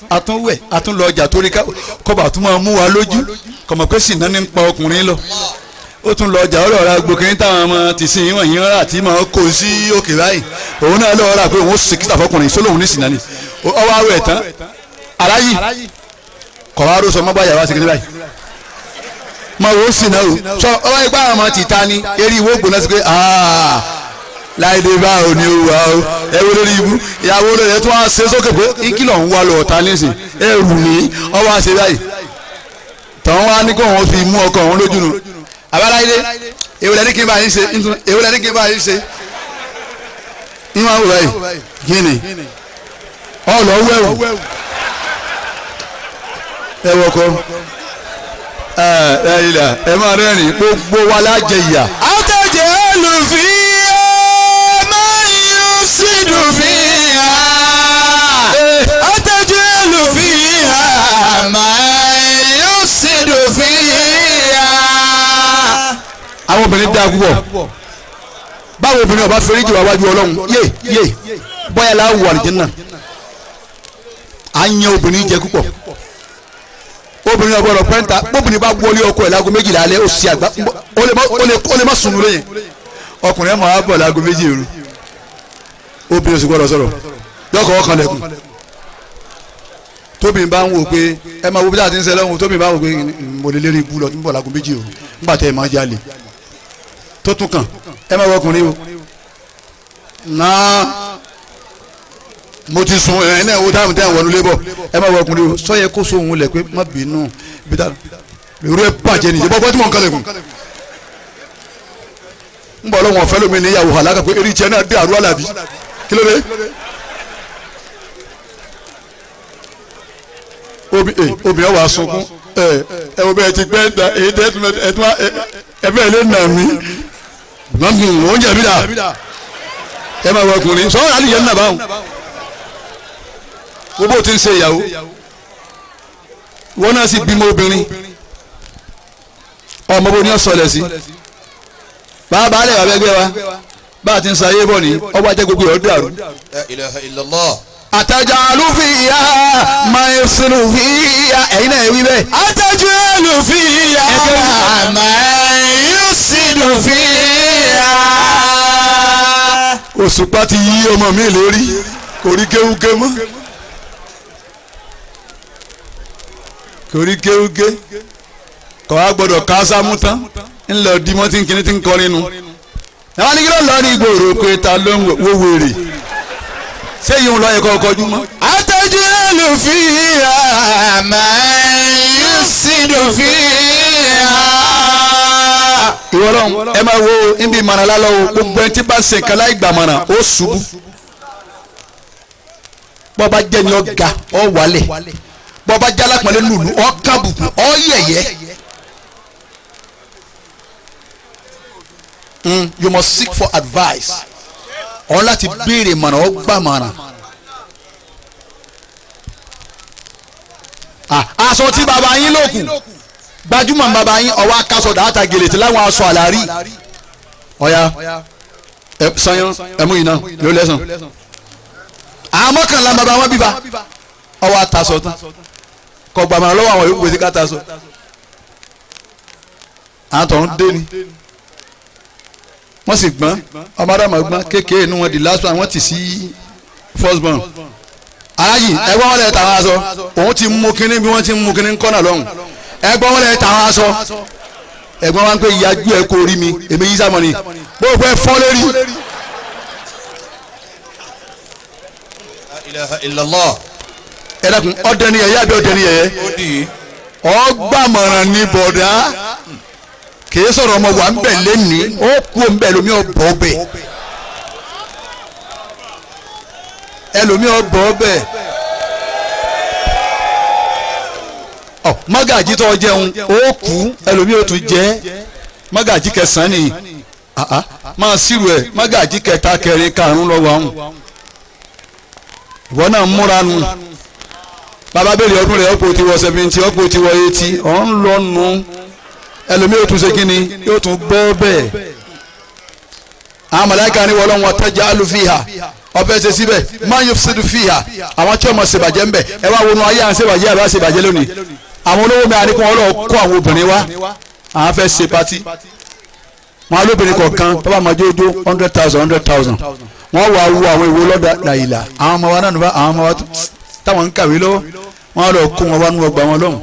àtúnwẹ̀ àtúnlọ ọjà torí kọ́ba àtún máa mú wa lójú kọ̀mọ̀ pé sìnà ní ń pa ọkùnrin lọ. Ó tún lọ ọjà ọlọ́ọ̀ra gbòkè táwọn ọmọ ti sin ìwọ̀n yìí rà tí máa kó sí òkè báyìí. Òun náà lọ́ọ́ rà pé òun ó sì kíta fọkùnrin sólóhùn ní sìnà ni. Ọwọ́ àwẹ̀ tán aláyì kọ̀wá ló sọ mọ́ báyà wá sí kí ní báyìí máa wò ó sì náà o sọ ọwọ́ ipá àwọn ọmọ ti ta ni eré ìwé ògbóná sí pé láìdé bá ò ní wà o ẹ wo lórí ibú ìyàwó rẹ̀ tó wá ṣe sókè pé ìkìlọ̀ ń wá lọ ọ̀tá nísìn ẹ rù ní ọwọ́ àṣẹ báyìí tọ́wọ́n wá ní kó òun fi mú ọkọ òun lójú nu àbáláyé èwo lẹ́ni kí n bá yín ṣe èwo lẹ́ni kí n bá yín ṣe ìwọ̀n àwọn báyìí kí ni ọ̀lọ́ wẹ̀wù ẹ wọkọ ẹ ẹ ilà ẹ máa rẹ́rìn gbogbo wa lájẹ ìyà. Àtẹ̀jálù fíyà máa yóò sírù fíyà. Àtẹ̀jálù fíyà máa yóò sírù fíyà. Àwọn obìnrin dáa púpọ̀, báwo obìnrin ọba fẹ́rẹ́ jù wá wájú Ọlọ́run yé yé bóyá láwù àlùjánnà à ń yan obìnrin jẹ púpọ̀. Obìnrin ọgbọ́dọ̀ pẹ́ńtà, obìnrin bá wọlé ọkọ ẹ̀ láago méjìlá alẹ́ ó sì àgbá ó lè má sùn lóyìn. Ọkùnrin ẹ̀ máa bọ̀ láago méjì òru, obìnrin ò sì gbọ́dọ̀ sọ̀rọ̀ yọkọ̀ ọkàn lẹ̀kùn. Tóbi bá ń wò pé ẹ máa wo bí táà ti ń sẹlẹ̀ òun, tóbi bá ń wò pé mo lè lérí ibú lọ ń bọ̀ láago méjì òru nígbà tẹ́ ẹ máa jalè tó tún kàn ẹ máa wọ ọkùnrin o náà mo ti sun ẹ náà wo táwọn tẹ́ ẹ wọnú lébọ̀ ẹ máa wọ ọkùnrin o sọ yẹ kó sóhun lẹ̀ pé má bínú bí táà Irú ẹ bàjẹ́ nìyẹn bọ́ bọ́ tí mò ń kalẹ̀ kù. Ń bọ̀ lọ́wọ́ ọ̀fẹ́ lómi níyàwó àlákà pé eré ìjẹ́ náà dé àrú àlàbí kí ló dé. Obìnrin wà sunkún ẹ ẹ wo bẹ́ẹ̀ ti gbẹ́ ta èyí tẹ́ ẹ tún ẹ bẹ́ẹ̀ lé nà mí mọ́mí oúnjẹ mi dà ẹ máa wọ ọkùnrin sọ́wọ́n àlìyé ń nà báwọn gbogbo tí ń ṣe ìyàwó wọn náà sì bímọ obìnrin ọmọ bó ní ọ̀sọ̀lẹ̀ sí bàbá alẹ́ bàbá ẹgbẹ́ wa bá a ti ń sa ayé bọ̀ ní ọba jẹ́ gbogbo ẹ̀ dàrú. La ilaha illallah. Àtàjàlú fìyà máa ń sinú fìyà ẹ̀yin náà wí bẹ́ẹ̀. Àtàjàlú fìyà máa ń sinú fìyà. Òṣùpá ti yí ọmọ mi lórí kò rí kéwúké mọ́ kò rí kéwúké kò wá gbọ́dọ̀ ká sámú tán ńlọ dimọ́ tí ń kíní tí ń kọrin nu. Àwọn ní kí ló lọ ní ìgboro pé ta ló ń wo wèrè ṣé yìí ń lọ ẹ̀kọ́ ọkọ̀jú mọ́. Àtàjàlú fìyà máa ń sinú fìyà. Ìwọ lọ́hùn ẹ máa wo níbi ìmọ̀ràn lálọ́ o gbogbo ẹni tí bá ṣe nǹkan láì gbàmọ̀ràn ó ṣubú. Bọ́ bá jẹ́ ni ọ ga ọ wálẹ̀ bọ́ bá jẹ́ alápọ̀nlé lùlù ọ kábùkù ọ yẹ̀yẹ́. You must seek for advice. Ọ láti béèrè mọ̀ràn ọ gbà mọ̀ràn. Aṣọ tí bàbá yín lòkù gbajúmọ̀ bàbá yín ọwọ́ akásọ̀ dàáta gèlè tí láwọn aṣọ àlárí. Ọ̀ya sanyan ẹ̀mú yìí náà ló lẹ́sàn. Àwọn mọ́kànlá bàbá wọn bíbá ọwọ́ atasọ̀ tán kọ gbàmọ̀ràn lọ́wọ́ àwọn yòókù pèsè ká tasọ̀. Àwọn tó ń dé ni wọ́n sì gbọ́n ọmọ adamu gbọ́n kékeré inú wọn di last one wọ́n ti sí first born. Aláyì ẹgbọ́n wọn lè tàwọn aṣọ òun ti mú kínní bí wọ́n ti mú kínní kọ́nà lọ́hùn ẹgbọ́n wọn lè tàwọn aṣọ ẹgbọ́n wọn pé ìyájú ẹ kò rí mi èmi yí sàmọ́ ni gbogbo ẹ fọ́ lórí. La ilaha illallah. Ẹ dákun ọdẹ ni yẹyẹ àbí ọdẹ ni yẹyẹ ọgbàmọ̀ràn ni bọ̀dá kìí sọ̀rọ̀ ọmọ wa ń bẹ̀ lẹ́ni ó kú ń bẹ̀ lómi ọ̀bọ̀ ọbẹ̀ ẹlòmí ọ̀bọ̀ ọbẹ̀ ọ mọ́gàjí tó jẹun ó kú ẹlòmí ó tún jẹ mọ́gàjí kẹsàn-án ni máa sírù ẹ mọ́gàjí kẹta kẹrin karùn-ún lọ́wọ́ àwọn ìwọ náà múra nu bàbá bèrè ọdún rẹ ọ̀pọ̀ tí wọ 70 ọ̀pọ̀ tí wọ 80 ọ̀ ń lọ nu ẹlòmí yóò tún ṣe kí ni yóò tún bọ́ bẹ́ẹ̀. Àwọn màláíkà ni wọ́n lọ́wọ́ tẹ́jà alùfíà ọ̀fẹ́ ṣe síbẹ̀ máa yóò ṣe fìhà àwọn tí ọmọ ṣèbàjẹ́ ń bẹ̀ ẹ wá wọnú ayé à ń ṣèbàjẹ́ àbá ṣèbàjẹ́ lónìí. Àwọn olówó mi àníkún wọn lọ́ọ́ kó àwọn obìnrin wá àwọn fẹ́ ṣe patí. Wọn alóbìnrin kọ̀ọ̀kan bàbá máa jójó 100,000 100,000 wọ́n wá wo àwọn ìwo lọ́dà làyìlà àwọn ọmọ wa náà nípa àwọn ọmọ wa táwọn ń kàwé lọ́wọ́ wọn lọ kó wọn wá nú ọgbà wọn lọ́hùn.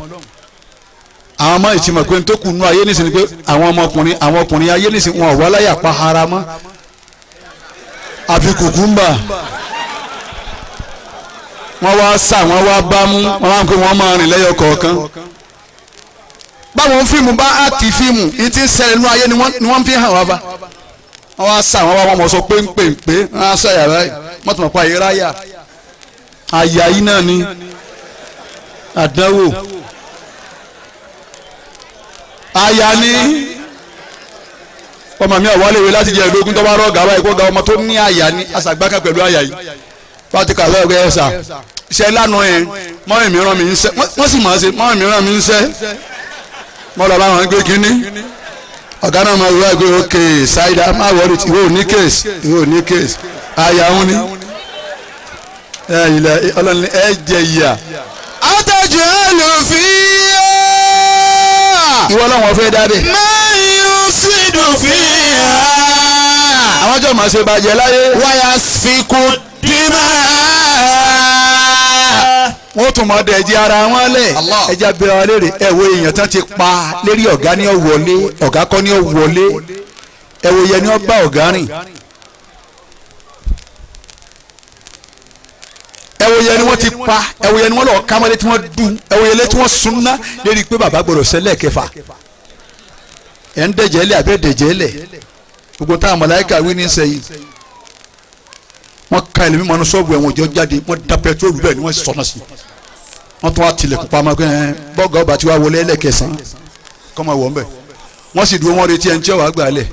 Àwọn ọmọ ìtìmọ̀ pé tó kù nú ayé nísìnyí pé àwọn ọmọkùnrin àwọn ọkùnrin ayé nísìnyí wọn ò wá láyà pa ara mọ́ àfi kùkúmbà wọ́n wá sà wọ́n wá bámú wọ́n wá ń pè wọ́n máa rìn lẹ́yọ kọ̀ọ̀kan. Báwọn fíìmù bá àti fíìmù ní ti ń ṣẹlẹ̀ nú ayé ni wọ́n fi hàn wá bá wọ́n wá sà wọ́n wá wọ́n mọ̀ sọ péńpéńpé wọ́n á sọ yàrá yìí wọ́n tún mọ̀ pa ìráyà àyà yìí náà ni àdánwò àyà ni ọmọ mi àwọn àlewé láti jẹ ẹ̀ẹ́dógún tó bá rọ gàba ìkó ga ọmọ tó ní àyà ni àṣàgbákan pẹ̀lú àyà yìí wọ́n ti kàwé ọ̀gá ẹ̀sà ṣe lánàá yẹn mọ́rin mìíràn mi ń sẹ́ wọ́n sì máa ṣe mọ́rin mìíràn mi ń sẹ́ mọ́ lọ bá wọn gbé kínní ọ̀gá náà máa wúwa gbé ok ṣáìdá má wọrí ìwé ò ní kéèsì ìwé ò ní kéèsì àyà ń ní ẹ ilẹ̀ ọlọ́ni ẹ jẹ ìyà. Àtàjàlú fìyà. Ìwọ lọ́wọ́ fẹ́ dábẹ́. Máa yóò ṣìdù fìyà. Àwọn jọ máa ṣe bàjẹ́ láyé. Wáyà fikú dìímà. Wọ́n tún mọ̀ dẹ̀jẹ̀ ara wọn lẹ̀. Ẹja bẹ̀rẹ̀ wọn léèrè ẹ wo èèyàn tán ti pa lérí ọ̀gá ní ọ̀wọ́lé ọ̀gá kọ́ ní ọ̀wọ́lé ẹ wo yẹn ní ọba ọ̀gá rìn. Ẹwọ yẹn ni wọ́n ti pa, ẹwọ yẹn ni wọ́n lọ kámọ́lé tí wọ́n dùn, ẹwọ yẹn lé tí wọ́n sunná lérí pé bàbá gbọ́dọ̀ ṣẹlẹ̀ kẹfà. Ẹ̀ ń dẹ̀jẹ̀ lẹ̀ àbẹ́ dẹ̀jẹ̀ lẹ̀, gbogbo táwọn màláíkà wí ní sẹ́yìn. Wọ́n ka ẹlẹ́mí mọ́nú sọ́ọ̀bù ẹ̀wọ̀n òjò jáde, wọ́n da pẹtrólù bẹ́ẹ̀ ni wọ́n sọ̀nà sí. Wọ́n tún wá tilẹ̀kùn pamọ́ pé bọ́ọ̀gà ọba tí wàá wọlé ẹlẹ́kẹsàn kọ́ máa wọ̀ ń bẹ̀. Wọ́n sì dúró, wọ́n retí ẹni tí ó wàá gbà lẹ̀.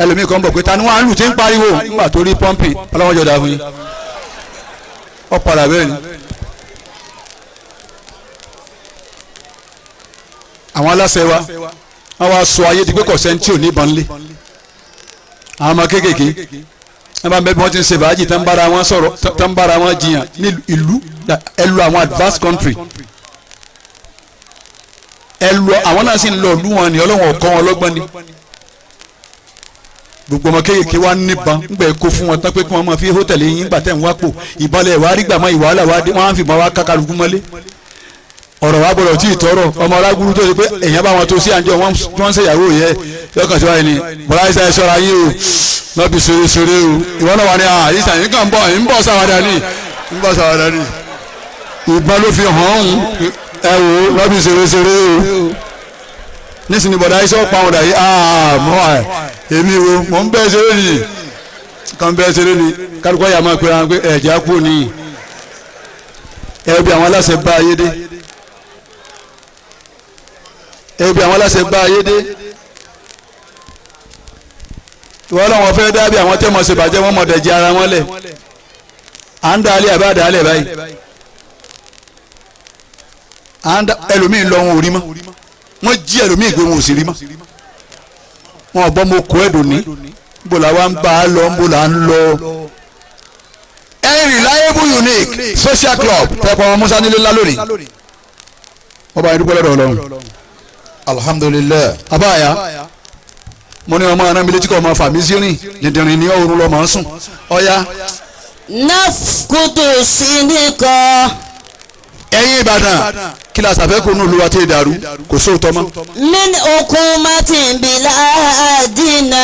Ẹlòmíì kan bọ̀ pé ta ni wọ́n á lù tí ń pariwo nígbà tó rí pọ́ǹpì ọlọ́wọ́n jọ̀dá fún yín. Ọ padà bẹ́ẹ̀ ni. Àwọn aláṣẹ wa wọ́n wá sọ ayé di pé kọ̀sẹ́ tí ò ní ìbọn lé. Àwọn ọmọ kéékèèké wọ́n bá ń bẹ bí wọ́n ti ń ṣe fàájì tán bára wọn sọ̀rọ̀ tán bára wọn jiyàn ní ìlú ẹlú àwọn advanced country ẹlú àwọn náà sì ń lọ ìlú wọn ni Ọlọ́run ọ̀kọ́ wọn lọ́gbọ́n ni. Gbogbo ọmọ kéékèèké wa níbọn ńgbà kó fún wọn tán pé kí wọ́n máa fi hótẹ̀lì yín gbà tẹ̀ ń wá pò ìbọnlẹ̀ ìwà àrígbà mọ́ ìwàhálà wa dé wọ́n á fi mọ́ wa kákàlùkù mọ́lé. Ọ̀rọ̀ wa gbọ́dọ̀ tí ì tọrọ ọmọ alágúrú tó ṣe pé èèyàn bá wọn tó sí àjọ wọn ń ṣèyàwó yẹ yọkàn sí wáyé ni bọ́lá ìṣe ẹ ṣọ́ra yín o lọ́bi ṣeré ṣeré o ìwọ náà wà ní àyíṣà yín kàn ń bọ̀ ń bọ̀ sáwádà ní ń bọ̀ sáwádà ní. Ìbọn ló fi hàn án ẹ wò ó lọ́bi ṣeré ṣeré o nísìnyí bọ̀dá iṣẹ́ ọ̀pá wọn dà yìí mọ́ ẹ̀ èmi wo mò ń bẹ́ẹ̀ ṣeré ni kàn bẹ́ẹ̀ ṣeré ni kálukọ́ yà máa pera pé ẹ̀jẹ̀ á kú ni ẹ bí àwọn aláṣẹ bá ayé dé, ẹ bí àwọn aláṣẹ bá ayé dé. Ìwọ làwọn fẹ́ dábì àwọn tẹ́ mọ̀ ṣe bàjẹ́ wọ́n mọ̀ dẹ̀jẹ̀ ara wọn lẹ̀. À ń dalẹ̀ àbá dalẹ̀ báyìí, à ń da ẹlòmíì lọ wọn ò rí mọ́, wọ́n jí ẹlòmíì gbé wọn ò sì rí mọ́. Wọn ò bọ́ mo kó ẹ̀dùn ní nbò là wá ń bá a lọ nbò là ń lọ. Reliable Unique Social Club tẹ́pọ̀ ọmọ Musa nílé ńlá lónìí. Wọ́n bá yín dúpẹ́ lọ́dọ̀ Ọlọ́run. Alhamdulillah. Abáyá mo ní ọmọ aná mi létí kọ́ ọmọ fàmí sí rìn dìndìnrín ní oorun lọ́mọ ń sùn ọ̀ya. Nafkutu sinika. Ẹ̀yin Ìbàdàn kí la sàfẹ́ kó nù olúwa tí ì dàrú kò sóòótọ́ mọ́. Min hukumatin biladina.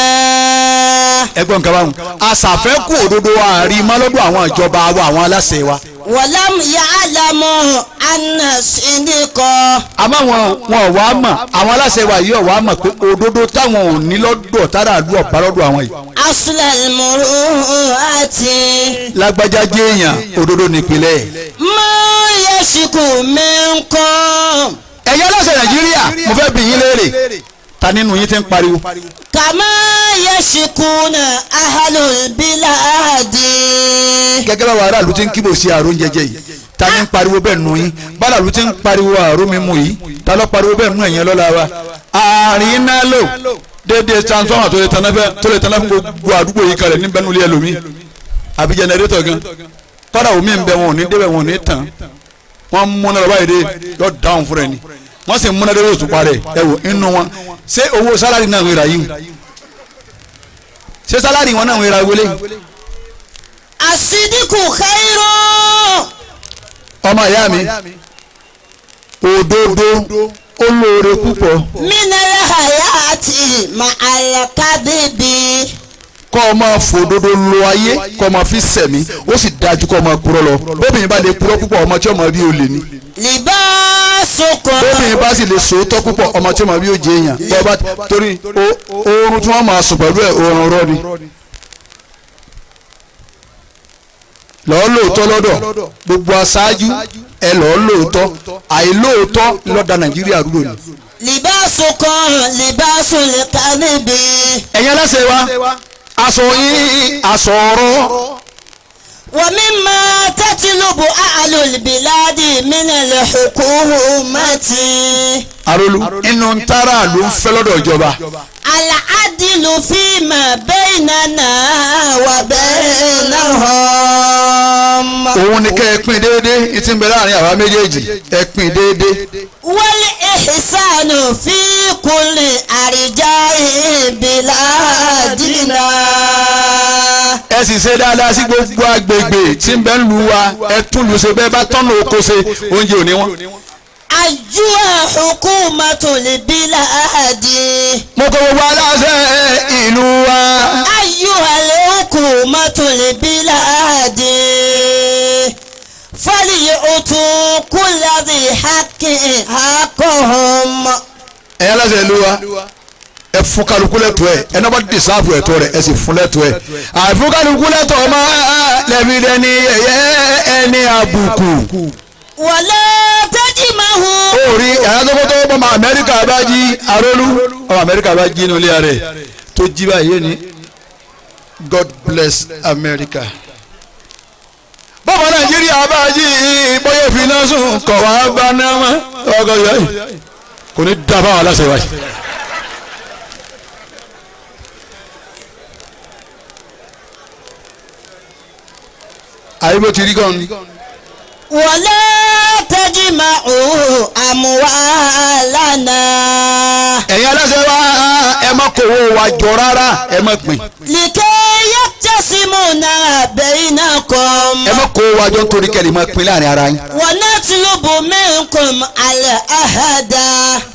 Ẹgbọ́n nǹkan báwọn àṣàfẹ́ kú òdodo àárín mọ́ lọ́dọ̀ àwọn ìjọba wa àwọn aláṣẹ wa. Walam ya'lamu anna sinika. Àmọ́ wọn ò wá mọ̀ àwọn aláṣẹ wa yìí ò wá mọ̀ pé òdodo táwọn ò ní lọ́dọ̀ tára àlú ọ̀bá lọ́dọ̀ àwọn yìí. Aslal muru'ati. Lágbájá jẹ́ èèyàn òdodo nípìnlẹ̀. Ma yashku minkum. Ẹ̀yin aláṣẹ Nàìjíríà mo fẹ́ bi yín léèrè ta nínú yín ti ń pariwo. Kama yashkuna ahlul biladi. Gẹ́gẹ́ bá aráàlú ti ń kíbò sí àrùn jẹjẹ yìí ta ni ń pariwo bẹ́ẹ̀ nù yín báráàlú ti ń pariwo àrùn mímu yìí ta ló pariwo bẹ́ẹ̀ nù ẹ̀yìn lọ́la wa. Àárín iná lò déédéé transformer tó lè tanná fún gbogbo àdúgbò yìí kalẹ̀ níbẹ̀ nulẹ̀ ẹlòmíì àbí jẹnẹrétọ̀ gan kọ́dà omi ń bẹ wọn ò ní débẹ̀ wọn ò ní tàn wọ́n múná lọ báyìí dé yọ dáhùn fúnra ẹni wọ́n sì múná débẹ̀ òtún parẹ́ ẹ wò inú wọn ṣé owó sálárì náà ń ra yìí ṣé sálárì wọn náà ń ra wọlé. Asidiku khairu. Ọmọ ìyá mi òdodo ó lóore púpọ̀. Minal hayati ma'al kadhibi. Kọ́ ọ máa fòdodo lo ayé kọ́ ọ máa fi sẹ̀mí ó sì dájú kọ́ ọ máa purọ́ lọ bóbìnrin bá lè purọ́ púpọ̀ ọmọ tí ọmọ bí ó lè ní. Libasukum. Bóbìnrin bá sì lè sòótọ́ púpọ̀ ọmọ tí ọmọ bí ó jẹ èèyàn bọ́ bá torí oorun tí wọ́n máa sùn pẹ̀lú ẹ̀ oorun rọ́ ni. Lọ́ọ́ lóòótọ́ lọ́dọ̀ gbogbo aṣáájú ẹ lọ́ọ́ lóòótọ́ àìlóòótọ́ lọ́dà Nàìjíríà rúrò ni. Libasukum libasul kadhibi. Ẹ̀yin aláṣẹ wa aṣọ yín aṣọ ọ̀rọ̀. Wa mimma tatlubu ahlul biladi minal hukumati. Arolu inú ntara ló ń fẹ́ lọ́dọ̀ ìjọba. Al-adlu fima baynana wa baynahum. Òun ni kẹ́ ẹ pín déédéé ìtì ń bẹ láàrin àwa méjèèjì ẹ pín déédéé. Wal ihsanu fi kulli arja'i biladina. Ẹ sì ṣe dáadáa sí gbogbo agbègbè tí ń bẹ ń lu wa ẹ tún lu ṣe bẹ́ẹ̀ bá tọ́nà oko ṣe oúnjẹ òní wọn. Ayyuha hukumatul biladi. Mo kọ gbogbo aláṣẹ ìlú wa. Ayyuha hukumatul biladi. كل ذي حق حقهم. Ẹ̀yin aláṣẹ ìlú wa, ẹ fún kálukú lẹ́tọ̀ọ́ ẹ̀. Ẹ náà bá dìsáàfù ẹ̀tọ́ rẹ̀, ẹ sì fún lẹ́tọ̀ọ́ ẹ̀. Àìfún kálukú lẹ́tọ̀ọ́ máa lẹ́bi dẹni ẹni àbùkù. ولا تجمعوا. Ó rí ẹ̀yà tó kótó, ọmọ Amẹ́ríkà bá jí arólú, ọmọ Amẹ́ríkà bá jí inú ilé rẹ̀ tó jí báyìí ní "God bless America". Bọ́mọ Nàìjíríà bá jí, bóyá ìfiná sùn kọ̀ wá bá náà mọ́ ọkọ̀ yìí kò ní dábàá wà láṣẹ wáyé. Àyè bó ti rí gan ni. ولا تجمعوا أموالنا. Ẹ̀yin aláṣẹ wa, ẹ má kówó wa jọ rárá, ẹ má pín. لكي يقتسمونها بينكم. Ẹ má kówó wa jọ nítorí kẹ́lẹ́ má pín láàrin ara yín. ونطلب منكم العهد.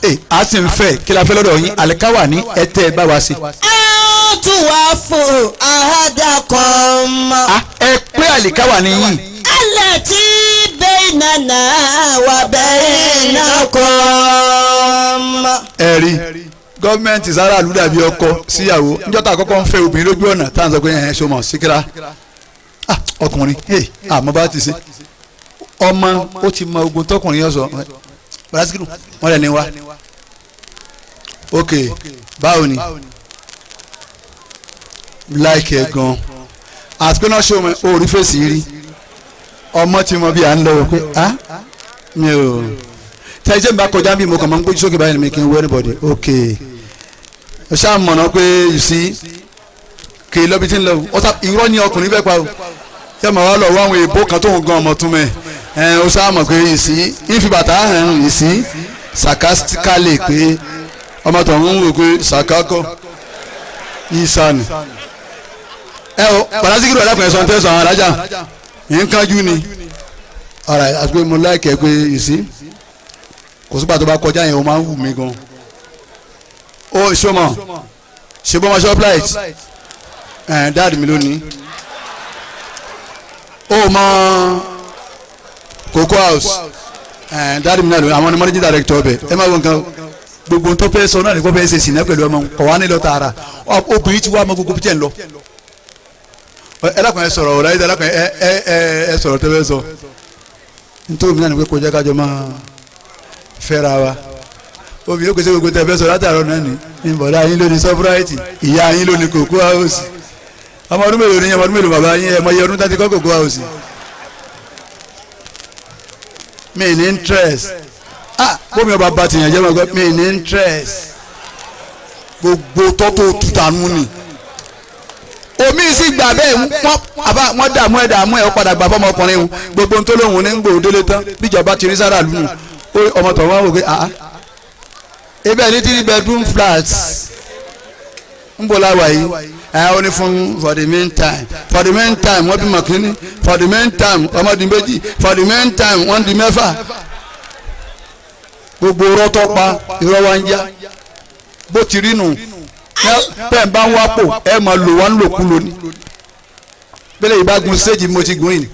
Ẹ a sì ń fẹ́ kí la fẹ́ lọ́dọ̀ yín, àlìkáwà ní ẹ tẹ́ ẹ bá wa sí. أن توفوا عهدكم. Ah, ẹ pé àlìkáwà ní yín. التي بيننا وبينكم. Ẹ rí gọ́ọ̀mẹ̀ntì sára àlùdàbí ọkọ síyàwó níjọ́ tá a kọ́kọ́ ń fẹ́ obìnrin lójú ọ̀nà tá à ń sọ pé ẹ̀ ṣo mọ̀ síkírá. Ah, ọkùnrin ẹ̀ àmọ́ bá ti ṣe ọmọ ó ti mọ ogun tọkùnrin yẹn sọ bàrásìkìrù wọn lẹ̀ ní wa. Ok, báwo ni láìkẹ́ ẹ gan àti pé náà ṣe orí fèsì rí ọmọ tí mo bí à ń lọ wò pé ah, mi ò tẹ́jẹ́ mi bá kọjá bí mo kàn máa ń gbójú sókè báyìí ni mi kì í wọ anybody. Ok, o ṣáà mọ̀nà pé you see kì í lọ́bi tí ń lọ ọ sá irọ́ ni ọkùnrin fẹ́ pa o yẹ màá wá lọ wá àwọn èèbó kan tó ń gan ọmọ tún mẹ́ ẹ. O ṣáà mọ̀ pé you see ń fi bàtà hàn, you see, sarcastically pé ọmọ tó ń wò pé sàkákọ́ ìsànì ẹ o pàdásíkìrì ọ̀dàkùnrin ẹ̀sán tẹ̀sán àwọn alájà nǹkanjú ni ọ̀rọ̀ àti pé mo láìkẹ́ pé you see kò sígbà tó bá kọjá yẹn o máa ń wù mí gan. Ó ṣọmọ ṣe bọ́ ọmọ shoprite ẹ̀ dáàdì mi lónìí, ó mọ Cocoa House, ẹ̀ dáàdì mi náà lónìí, àwọn ni managing director ọbẹ̀. Ẹ má wọ nǹkan gbogbo tó fẹ́ sọ náà ní kó fẹ́ ṣe sìnà pẹ̀lú ọmọ kọ̀ wá nílò tààrà. Obìnrin ti wá ọmọ gbogbo bí tẹ̀ ń lọ. Ẹ dákun, ẹ sọ̀rọ̀ ọ̀rọ̀ ẹ dákun, ẹ ẹ ẹ ẹ sọ̀rọ̀ tẹ́ fẹ́ sọ. Nítorí mi náà ní pé kó jẹ́ kájọ máa fẹ́ra wa. Obìnrin kò sí gbogbo tẹ́ fẹ́ sọ látàrọ náà ní ìbọ̀dá yín ló ní sọ́fúráìtì, ìyá yín ló ní Cocoa House. Ọmọ ọdún mélòó ní ọmọ ọdún mélòó bàbá yín? Ẹ mọ iye ọdún tá ti kọ́ Cocoa House. Mi ní interest. Ah, bómi ọba bá tìyàn jẹ́ mọ̀ gbọ́ mi ní interest. Gbogbo tọ́tò tutanu ni omi sì gbà bẹ́ẹ̀. Wọ́n àbá wọ́n dààmú ẹ̀ dààmú ẹ̀, ó padà gbà fọmọkùnrin wọn. Gbogbo ohun tó lóhùn ní gbòó délé tán bíjọba ti rí sára lùnú ọmọ tó wọn wò pé ah, ebe ní three bedroom flat ń bọ̀ láwa yìí. Ẹ ó ní fún for the meantime wọ́n bímọ kínní, for the meantime ọmọ di méjì, for the meantime wọ́n di mẹ́fà. Gbogbo rọ́tọ́ pa irọ́ wa ń já bó ti rí nù. Bẹ́ẹ̀ bá ń wá pò, ẹ máa lò wá ń lòkú lónìí. Bẹ́ẹ̀ yìí bá gun stéèjì mo ti gun yìí,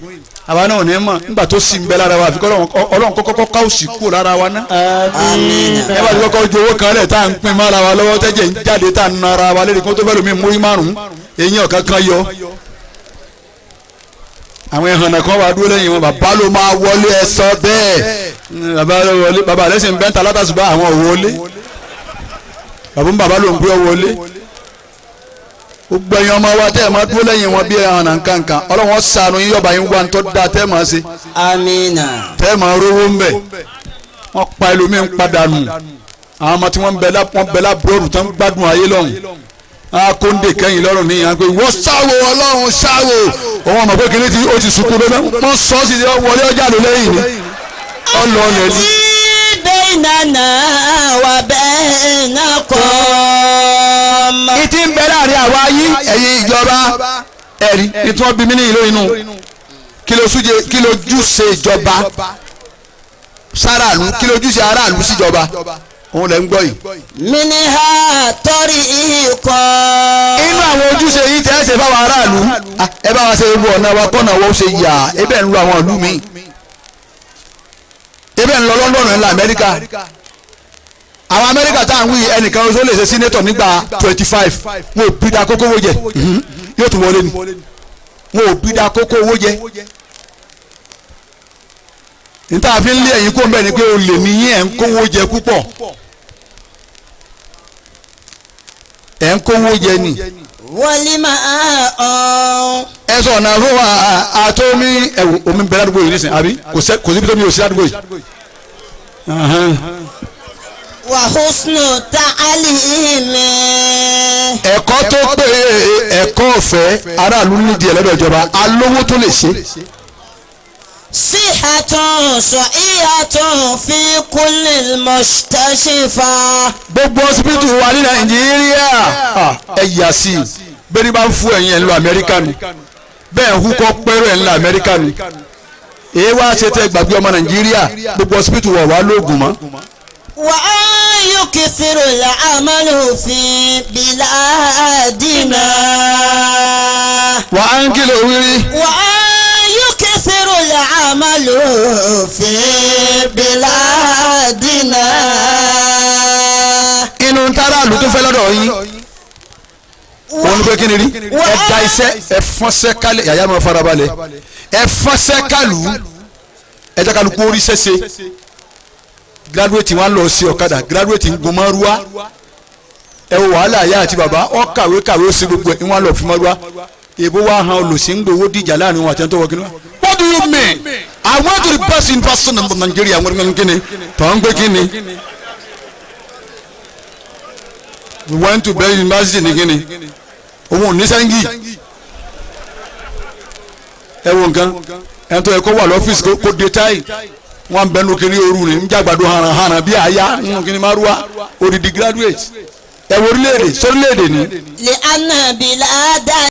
àwa náà ò ní mọ̀ nígbà tó sì ń bẹ lára wa, àfi kọ́ Ọlọ́run kọ́kọ́ ká òsì kúrò lára wa ná. Ẹ bá ti kọ́kọ́ ju owó kan lẹ̀ tá à ń pín mọ́ra wa lọ́wọ́, tẹ́jẹ̀ ń jáde tá à ń nara wa lérí kó tó fẹ́ lómi múrí márùn-ún eyín ọ̀kan kan yọ. Àwọn ẹ̀hànnà kan wà dúró lẹ́yìn wọn, bàbá ló máa wọlé, ẹ sọ bẹ́ẹ̀, bàbá ló wọlé, bàbá rẹ̀ sì ń bẹ́ńtà látàṣùbà àwọn ò wọlé, bàbá ń bàbá ló ń gbé ọ wọlé. Gbogbo ẹ̀yin ọmọ wa tẹ́ ẹ̀ máa dúró lẹ́yìn wọn bí ẹ̀hànnà nkankan, Ọlọ́run ṣàánú yín, yọba yín wá ń tọ́ da tẹ́ ẹ̀ máa ṣe. Amina. Tẹ́ ẹ̀ máa rówó ń bẹ̀. Wọ́n pa ẹlòmíín padà nù. Àwọn ọmọ tí wọ́n bẹ lábúrò tó ń gbádùn ayé lọ́hùn akóńdè kẹ́yìn lọ́rùn ní ìyàn pé wọ́n sáwò Ọlọ́run sáwò òun ọmọ pé kìnìún tí ó ti sunkún lọ́nà wọ́n sọ ọ́ sí wọlé ọjà ló lẹ́yìn ni ọlọ́ọ̀lẹ̀ ni. Bainana wa bainakum. Ìtì ń bẹ láàrin àwa yín, ẹ̀yin ìjọba, ẹ̀rí ní tí wọ́n bí mí ní ìlú inú kí ló júṣe ìjọba sáràlú, kí ló júṣe aráàlú síjọba, òun lẹ ń gbọ́ yìí. Minha tariqun. Inú àwọn ojúṣe yìí tẹ́ ẹ ṣe fáwọn aráàlú, ẹ bá wa ṣe gbogbo ọ̀nà wa kọ́nà wọ́n ṣe yà ẹ bẹ́ẹ̀ ń lu àwọn ìlú mi. Ebe ń lọ London, ẹ̀ ń lọ Amẹ́ríkà. Àwọn Amẹ́ríkà tá à ń wí, ẹnìkan oṣù lè ṣe senator nígbà 25, wọn ò bí da kókó owó jẹ, yóò tún wọlé ni. Wọn ò bí da kókó owó jẹ. Níta fi ń lé ẹ̀yìn kó ń bẹ̀ ni pé o lè níyìn, ẹ̀ ń kówó jẹ púpọ̀, ẹ̀ ń kówó jẹ ni. والماء. Ẹ sọ ọ̀nà fún wa àtọ́mí ẹ̀wò omi bẹ̀rẹ̀ àdúgbò yìí nísìnyí, àbí kò síbi tó mi ò sí àdúgbò yìí. وحسن تعليم. Ẹ̀kọ́ tó pé, ẹ̀kọ́ ọ̀fẹ́, aráàlú nídìí ẹ̀ lọ́dọ̀ ìjọba alówó tó lè ṣe. صحة صحيحة في كل المستشفى. Gbogbo hospital wa ní Nàìjíríà, ẹ yà sí i. Bẹ́ẹ̀ ni bá ń fún ẹ̀yìn, ẹ̀ ń lọ Amẹ́ríkà ni. Bẹ́ẹ̀ ń húkọ́ pẹ́rọ, ẹ̀ ń lọ Amẹ́ríkà ni. Èyí wá ṣe tẹ́ gbàgbé ọmọ Nàìjíríà? Gbogbo hospital wọ̀ wá lóògùn mọ́. وأن يكثر العمل في بلادنا. Wà á ń kìlọ̀ wírí. وأن يكثر العمل في بلادنا. Inú táráàlú tó fẹ́ lọ́dọ̀ yín òun ni pé kí ni rí? Ẹ da iṣẹ́, ẹ fọ́nṣẹ́ kálẹ̀, yàyà máa farabalẹ̀, ẹ fọ́nṣẹ́ kálù, ẹ jẹ́ kálukú orí ṣẹ́ṣe. Graduate wọn lọ sí ọ̀kadà, graduate ń gun márúwá. Ẹ wo wàhálà ìyá àti bàbá. Ọ kàwé kàwé, ó sì gbogbo ẹ̀, wọn lọ fún márúwá. Èbó wa hàn olùsí ń gbowó dìjà láàrin wọn àti ẹni tó wọ kí ni wá. What do you mean? I went to the best university in Nigeria. Wọ́n ní kíni tọ́ ń gbé kíni? We went to best university ní kíni? Òun ò ní sẹ́ńgì. Ẹ wo nǹkan, ẹni tó yẹ kó wà lọ́fíìsì kó de táyì, wọn bẹ nu kiri ooru ni ń jàgbàdo hànà hànà bí àyà nínú kiri márùwá, odidi graduate. Ẹ wo orílẹ̀-èdè sórílẹ̀-èdè ni. لأن بلادنا